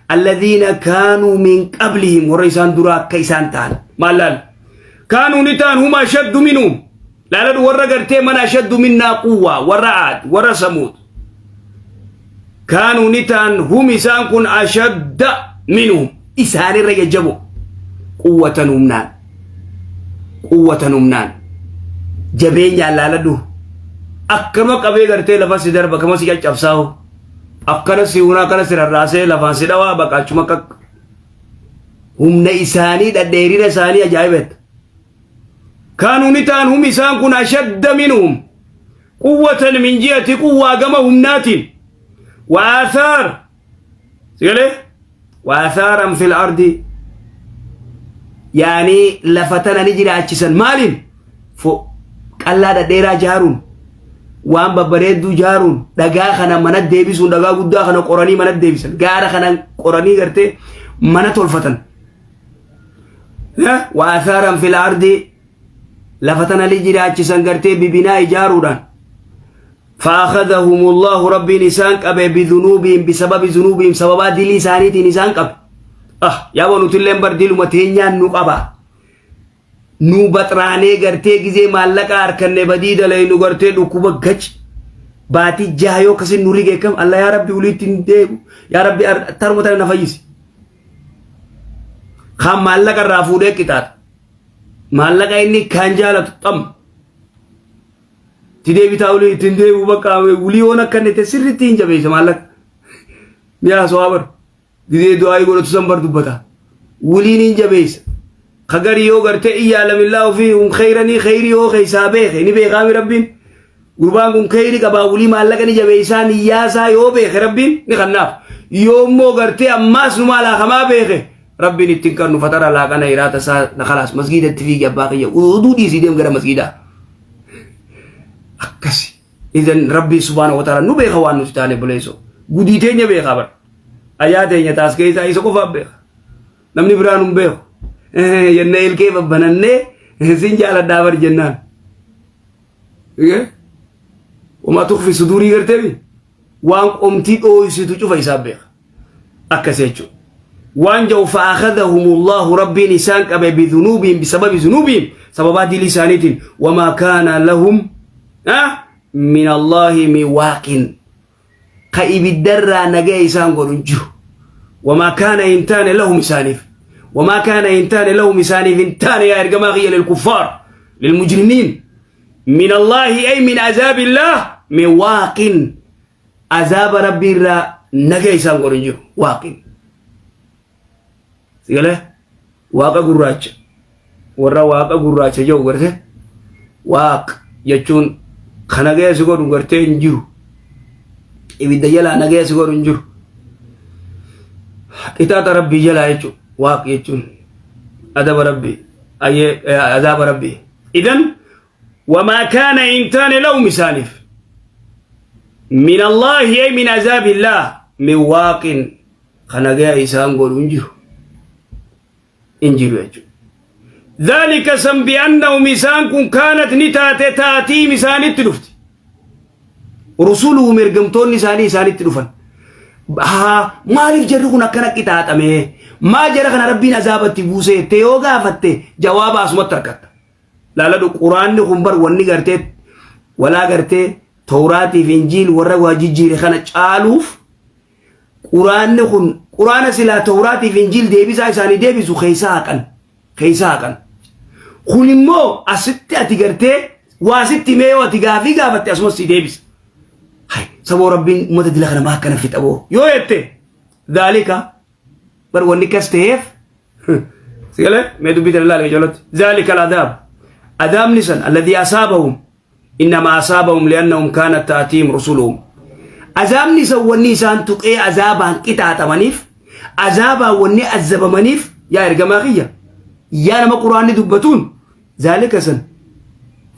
alladhiina kaanuu min qablihim warra isaan duraa akka isaan ta'an maal laal kaanuu ni ta'an huma ashaddu minhum laaladhu warra gartee mana ashaddu minnaa quwwaa warra aad warra samuud kaanuu ni ta'an hum isaan kun ashadda minhum isaanirra jajjabo quwwatan humnaan quwwatan humnaan jabeenyaan laaladhu akkama qabee gartee lafa si darba akkama si caccabsaa'u akkana si hunaa akkana si rarraasee lafaan si dhawaa baqaachuma akka humna isaanii dhadheerina isaanii ajaa'ibetta kaanuu ni ta'an hum isaan kun ashadda minhum quwwatan min ji'ati quwwaa gama humnaatiin wa aathaar sigalee wa aathaaran fil ardi yaanii lafa tana ni jiraachisan maaliin fo qallaa dhadheeraa jaaruun waan babbareedduu jaaruun dhagaa kana mana deebisuun dhagaa guddaa kana qoranii mana deebisan gaara kana qoranii gartee mana tolfatan wa aathaaran fil ardi lafa tana ni jiraachisan gartee bibinaa ijaaruudhaan فأخذهم الله ربين إسان قبه بذنوبهم بسبب ذنوبهم سببا دلي إسانيتين إسان قبه ah yaa nutilleen bar diluma teenyaan nu qaba nu baxraanee gartee gizee maallaqa harkanne badii dalaynu gartee dhukkuba gach baatii jaha yoo akkasin nu rige kam Allah yaa rabbi uliitti hin deebu yaa rabbi taruma tana na fayyisi kaan maallaqa irraa fuudhee qixaaxa Maallaqa inni kaan jaalatu xam. Itti deebitaa olii ittiin deebi'u bakka ulii yoon akka inni ta'e sirriitti hin jabeessa maallaqa. Mi'a haasawaa bar. Gizee du'aa godhatu san bar dubbata. Wuliin hin jabeessa. Kagarii yoo gartee iyyaa lamillaa ofii hun keyranii keyrii yoo keessaa beeke ni beekaami rabbiin. Gurbaan kun keyri qabaa wulii maallaqa ni jabeessaa niyyaasaa yoo beeke rabbiin ni kannaaf. Yoo immoo gartee ammaas nu maalaakamaa beeke Rabbiin ittiin kan fatara laaqana iraata isaa na kalaas masgiidatti fiigi abbaa kiyya uduu dhiisii deem gara masgiidaa. Akkasi. Idan Rabbii subhaanahu wa ta'ala nu beeka waan nuti taane buleessoo. Gudii teenya beekaa bara. Ayyaa teenya taas keessaa isa qofaaf beeka. Namni biraan hin beeku. Jennee ilkee babbanannee sin jaaladhaa bar jennaan. Wamaa tukfi suduurii garteemi waan qomtii dhooysitu cufa isaa beeka. Akkas jechuudha. Waan jedhu fa'akhadhahumullahu rabbiin isaan qabe bidhunuubihim bisababi dhunuubihim sababaa dilii isaaniitiin wamaa kaana lahum min Allahi min waaqin ka ibiddarraa nagaya isaan godhu hin jiru. Wamaa kaana hin taane lahum isaaniif. Wamaa kaana hin taane lahum isaaniif hin taane yaa ergamaa kiyya lilkuffaar lilmujrimiin min Allaahi ay min azaabillaah min waaqin azaaba rabbii irraa nagaya isaan godhu hin jiru waaqin. Sigalee waaqa gurraacha warra waaqa gurraacha jedhu garte waaq jechuun ka nagaya si godhu gartee hin jiru. Ibidda jalaa nagaya si godhu hin jiru. Qixaaxa rabbii jalaa jechuun waaq jechuun adaba rabbii ayyee azaaba rabbii. Idan wamaa kaana hin taane lahum isaaniif min Allaahi ay min azaabillaah min waaqin ka nagaya isaan godhu hin jiru. Hin jiru jechuudha. Dhaalika san bi'annahum isaan kun kaanat ni taate taatiim isaanitti dhufti. Rusuluhum ergamtoonni isaanii isaanitti dhufan. Haa maaliif jarri kun akkana qixaaxame? Maa jara kana rabbiin azaabatti buuse jettee yoo gaafatte jawaaba asumatti argatta. Laaladhu quraanni kun bar wanni gartee walaa gartee Tawraatii fi Injiil warra waa jijjiire kana caaluuf Quraanni kun quraana silaa Tawraatii fi Injiil deebisaa isaanii deebisu keessaa haqan. Keessaa haqan. Kun immoo asitti ati gartee waa sitti himee yoo ati gaafii gaafatte asumas si deebisa. Hay saboo rabbiin uummata dila kana maa akkana fixa boo yoo jette dhaalika bar wanni kas ta'eef si galee mee dubbii tana ilaali ijoollatti dhaalika al-adaab adaabni san alladhii asaabahum Innamaa asaabahum li'annahum kaanat ta'atiihim rusuluhum. Azaabni isan wanni isaan tuqee azaabaan qixaaxamaniif, azaabaan wanni azabamaniif, yaa ergamaa kiyya, yaa nama quraanni dubbatuun, zaalika san,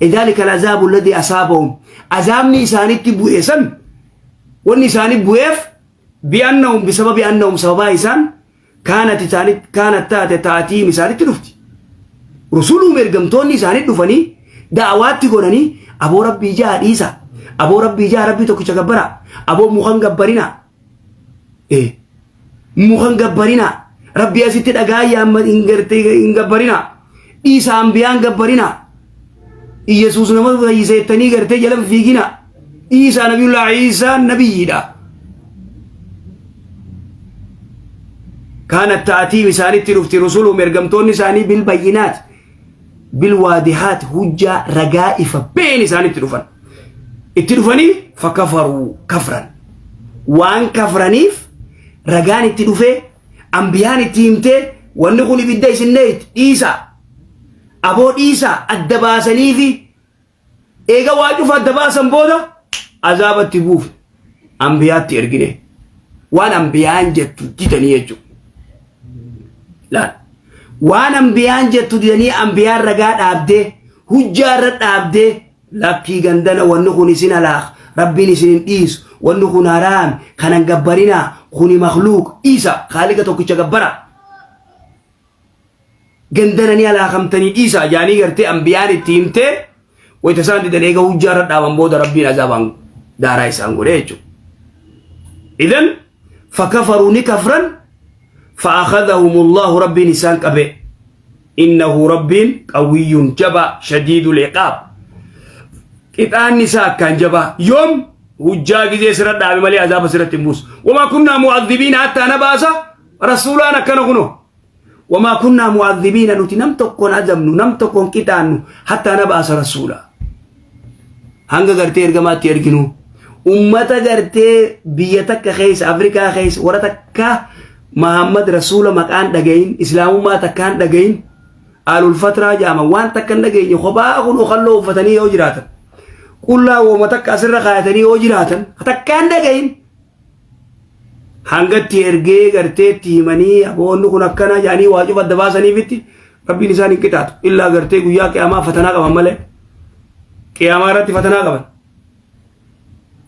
idaalika alazaabu alladhi asaabahum, azaabni isaanitti bu'e san, wanni isaani bu'eef, bi'annahum bisababi annahum sababaa isaan, kaanat isaanitti kaanat taate taatiim isaanitti dhufti. Rusuluum ergamtoonni isaanii dhufanii da'awaatti godhanii aboo rabbii ja'a dhiisa. Aboo rabbii ja'a rabbii tokkicha gabbara. Aboo mukan gabbarina. Eh, mukan gabbarina. Rabbii asitti dhagaa yaamma hin gartee hin gabbarina. Dhiisa ambiyaan gabbarina. Iyyasuus nama fayyisa jettanii gartee jala fiigina. Iisaa nabiyullaa Iisaan nabiyyiidha. Kaanat ta'atiim isaanitti dhufti rusuluhum ergamtoonni isaanii bil bayyinaat bil waadihaat hujjaa ragaa ifa been isaanitti dhufan. Itti dhufanii fakafaruu kafran. Waan kafraniif ragaan itti dhufee ambiyaan itti himtee wanni kun ibidda isin dhiisa. Aboo dhiisaa adda baasaniifi eega waa cufa adda baasan booda azaabatti buufne ambiyaatti ergine waan ambiyaan jettu didanii jechuudha. Laal waan ambiyaan jettu didanii ambiyaan ragaa dhaabdee hujjaa irra dhaabdee lakkii gandana wanni kun isin halaak rabbiin isin hin dhiisu wanni kun haraami kanan gabbarinaa kuni makluuq dhiisa kaaliqa tokkicha gabbara. Gandana ni halaakamtanii dhiisaa jaanii gartee ambiyaan itti himtee wayita isaan didan eega hujjaa irra dhaaban booda rabbiin azaabaan daaraa isaan godhe jechuudha. Idan fakafaruu ni kafran fa'akhadhahumullahu rabbiin isaan qabe innahu rabbiin qawiyyun jabaa shadiidul iqaab qixaanni isaa akkaan jabaa yoom hujjaa gizee sirra dhaabe malee azaaba sirratti hin buusu wamaa kunnaa mu'adhibiina hattaa nabaasa rasuulaan akkana kunoo Wamaa kunnaa mu'adhibiina nuti nam tokkoon adabnu nam tokkoon qixaannu hattaa nab'asa rasuula. Hanga gartee ergamaatti erginu ummata gartee biyya takka keessa Afrikaa keessa warra takka Mahammad rasuula maqaan dhagayin islaamummaa takkaan dhagayin alul fatraa jaama waan takka hin dhageenye kophaa kun okalloo uffatanii yoo jiraatan qullaa wooma takka asirra kaayatanii yoo jiraatan takkaan dhagayin hangatti ergee gartee itti himanii aboonni kun akkana jedhanii waa cufa adda baasaniifitti rabbiin isaan hin qixaaxu illaa gartee guyyaa qiyaamaa fatanaa qaban malee qiyaamaa irratti fatanaa qaban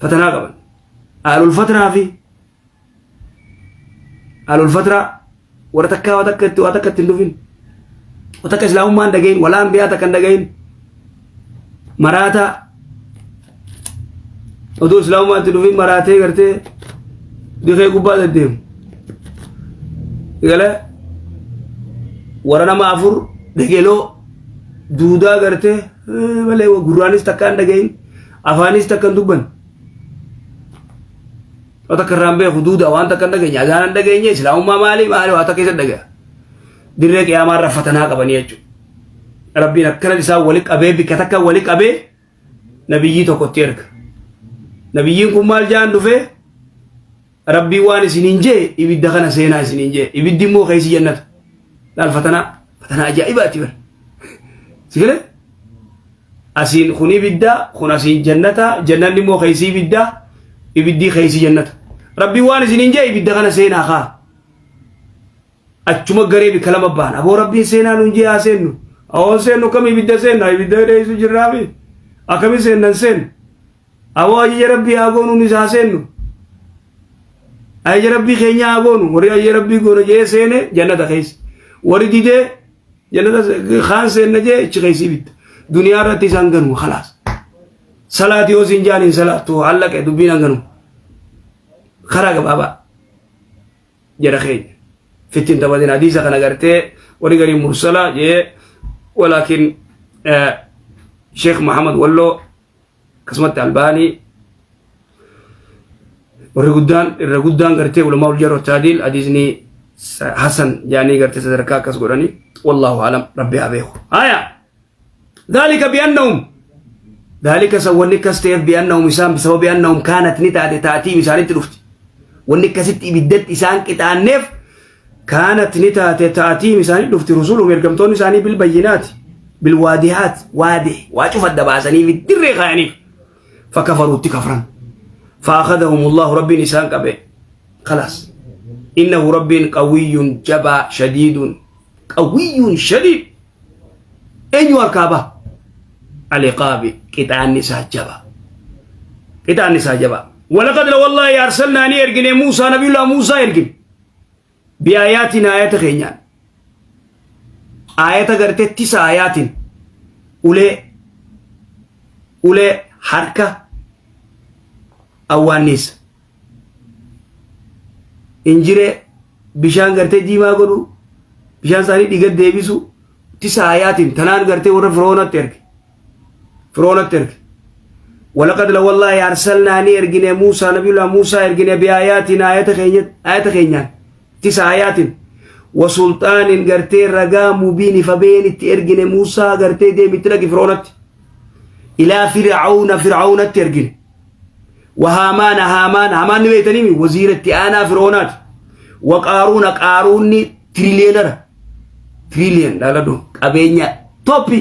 fatanaa qaban aalul fatraa fi aalul fatraa warra takkaa waa takka itti waa takka itti hin dhufin waa takka islaamummaa hin dhagahin walaa ambiyaa takka hin dhagahin maraataa oduu islaamummaa itti dhufin maraatee gartee dikee gubbaa deddeemu galee warra nama afur dhegeloo duudaa gartee malee gurraanis takka hin dhagahin afaanis takka hin dubban Waan takka irraan beeku duuda waan takka hin dhageenye azaana hin dhageenye islaamummaa maali maali waa takka isa dhagaya. Dirree qiyaamaa irra fatanaa qabanii jechuudha. Rabbiin akkana isaan wali qabee bikka takka wali qabee nabiyyii tokkotti erga. Nabiyyiin kun maal jaan dhufee Rabbiin waan isiniin jee ibidda kana seenaa isiniin jee ibiddi immoo keessi jannata. Laal fatanaa fatanaa ajaa'ibaati bara. Si galee? Asiin kun ibidda kun asiin jannata jannanni immoo keessi ibidda ibiddii keessi jannata. Rabbiin waan isiniin jee ibidda kana seenaa kaa. Achuma garee bikka lama ba'an aboo rabbiin seenaa nuun jee haa seennu. Awoo seennu kam ibidda seenna ibidda dheessu jirraafi akkami seennan seennu. Aboo ajaja rabbii haa goonu nuti haa seennu. Ajaja rabbii keenya haa goonu warri ajaja rabbii goona jee seene jannata keessa. Warri didee Jannata kaan seenna jee achi keessi ibidda. Duniyaa irratti isaan ganuma khalaas. Salaati yoo siin jaan hin salaattu hallaqe dubbiin hanganuma. Karaa gabaabaa jara keenya. Fittiin taphatin hadiisa kana gartee warri garii mursala jee walaakin Sheekh Muhammad Walloo akkasumatti Albaanii warri guddaan irra guddaan gartee ulamaa ul jarh taadiil hadiisni hasan jaanii gartee sadarkaa akkas godhanii wallaahu alam rabbi haa beeku. Haya ذلك بأنهم ذلك سوى كستيف بأنهم إسان بسبب أنهم كانت نتاتي تأتي إسان تلفت wanni akkasitti ibiddatti isaan qixaanneef كانت ni taate تأتيهم isaanii dhufti رسلهم ergamtoonni isaanii بالبينات بالواضحات واضح waa cufa adda baasanii fi dirree kaayaniif فكفروا itti kafran فأخذهم الله rabbiin isaan qabe خلاص إنه rabbiin قوي jabaa شديد قوي شديد eenyu harkaa baha العقاب qixaanni isaa jabaa qixaanni isaa jabaa. ولقد والله أرسلنا ni ergine موسى nabiyullah Muusaa ergine بآياتنا aayata keenyaan aayata gartee تسع آيات ulee ulee harka awwaanniisa injiree bishaan gartee diimaa godhu bishaan isaanii dhiiga deebisu تسع آيات tanaan gartee warra firoonatti erge firoonatti erge. ولقد لو والله أرسلنا ni ergine موسى nabiyullah Muusaa ergine بآياتنا aayata keenyaan تسع آيات وسلطان gartee ragaa مبين fabeen itti ergine Muusaa gartee deemitti dhaqi firoonatti إلى فرعون fir'aawnatti ergine وهامان هامان هامان ni beeytanii waziira itti aanaa fir'oonaati وقارون qaaruunni trillionaire trillion laaladhu qabeenya toppi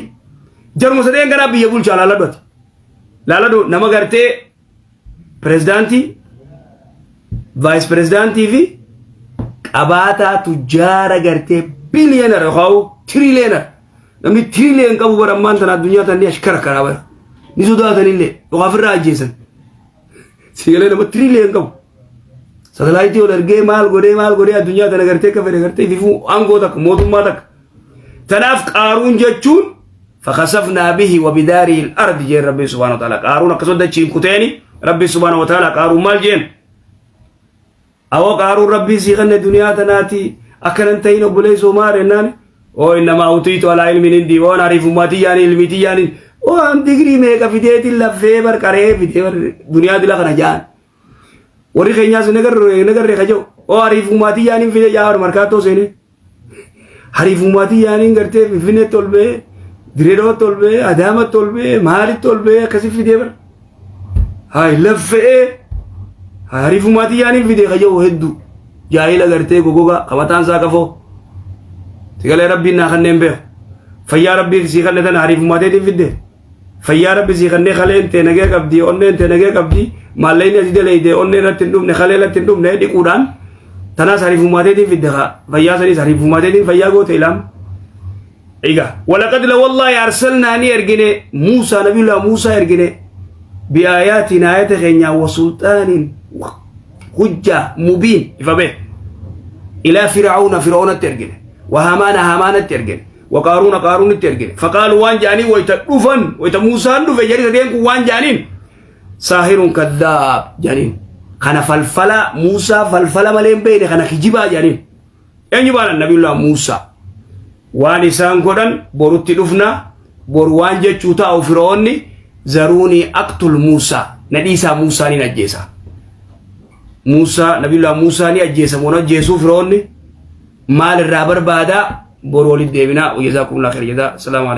jaruma sadeen kanaa biyya bulchaa laaladhu ati laaladhu nama gartee pirezidaantii vice pirezidaantii fi qabaataa tujjaara gartee billionaire yookaan trillionaire. Namni trillion qabu bara ammaan tana addunyaa tan ni ashkara karaa bara ni sodaatanillee yookaan ofirraa ajjeesan sigalee nama trillion qabu satalaayitii ol ergee maal godhee maal godhee addunyaa tana gartee akka fedhe gartee fifuu aangoo takka mootummaa takka. Tanaaf qaaruun jechuun فخسفنا به وبداره الأرض jeen rabbi سبحانه وتعالى. Qaaruun akkasuma dachiin kuteeni rabbi سبحانه وتعالى. Qaaruun maal jeen? Awoo qaaruun rabbii sii kanne duniyaa tanaati akkanan ta'in obboleessoo maal jennaan oo إنما أوتيته على علم عندي waan ariifummaa tiyyaan ilmii tiyyaan waan digirii meeqa fideetiin laffee barqaree fidee duniyaa dila kana jaan warri keenyaas nagarree kaja'u oo ariifummaa tiyyaan fide yaa markaattoo seenee ariifummaa tiyyaan gartee Finfinneetti ol ba'ee Direedootti ol ba'ee Adaamatti ol ba'ee maalitti ol ba'ee akkasi fidee bara hayi laffee ariifummaa tiyyaan fidee kaja'u hedduu jaahila gartee gogogaa qabataan isaa qafoo sigalee rabbiin naa kanneen beeku. Fayyaa rabbii sii kanne tana ariifummaa teetiin fidde. Fayyaa rabbi sii kannee kaleen tee nagee qabdi onneen tee nagee qabdi maallaqni asii daleeyde onnee irratti hin dhumne kalee irratti hin dhumne dhiquudhaan tanaas ariifummaa teetiin fidde fayyaa saniis ariifummaa teetiin fayyaa goote ilaam. Egaa ولقد la والله أرسلنا ni ergine موسى nabiyullah Muusaa ergine بآياتنا aayata keenya وسلطان hujja مبين ifa bee إلى فرعون fir'aunatti ergine وهامان haamaanatti ergine وقارون qaaruunitti ergine فقالوا waan jaanii wayta dhufan wayta Muusaan dhufe jedhi sadeen kun waan jaaniin ساحر كذاب jaaniin kana falfala Muusaa falfala malee hin beekne kana kijibaa jaaniin eenyu baanan nabiyullah Muusaa waan isaan godhan borutti dhufna. Boru waan jechuu taa'u fir'oonni ذروني أقتل موسى na dhiisaa Muusaa ni ajjeesa. Muusaa nabiyullah Muusaa ni ajjeesa moo ajjeesuu fir'oonni maal irraa barbaadaa boru walitti deebinaa. وجزاكم الله خير جزاء. السلام عليكم.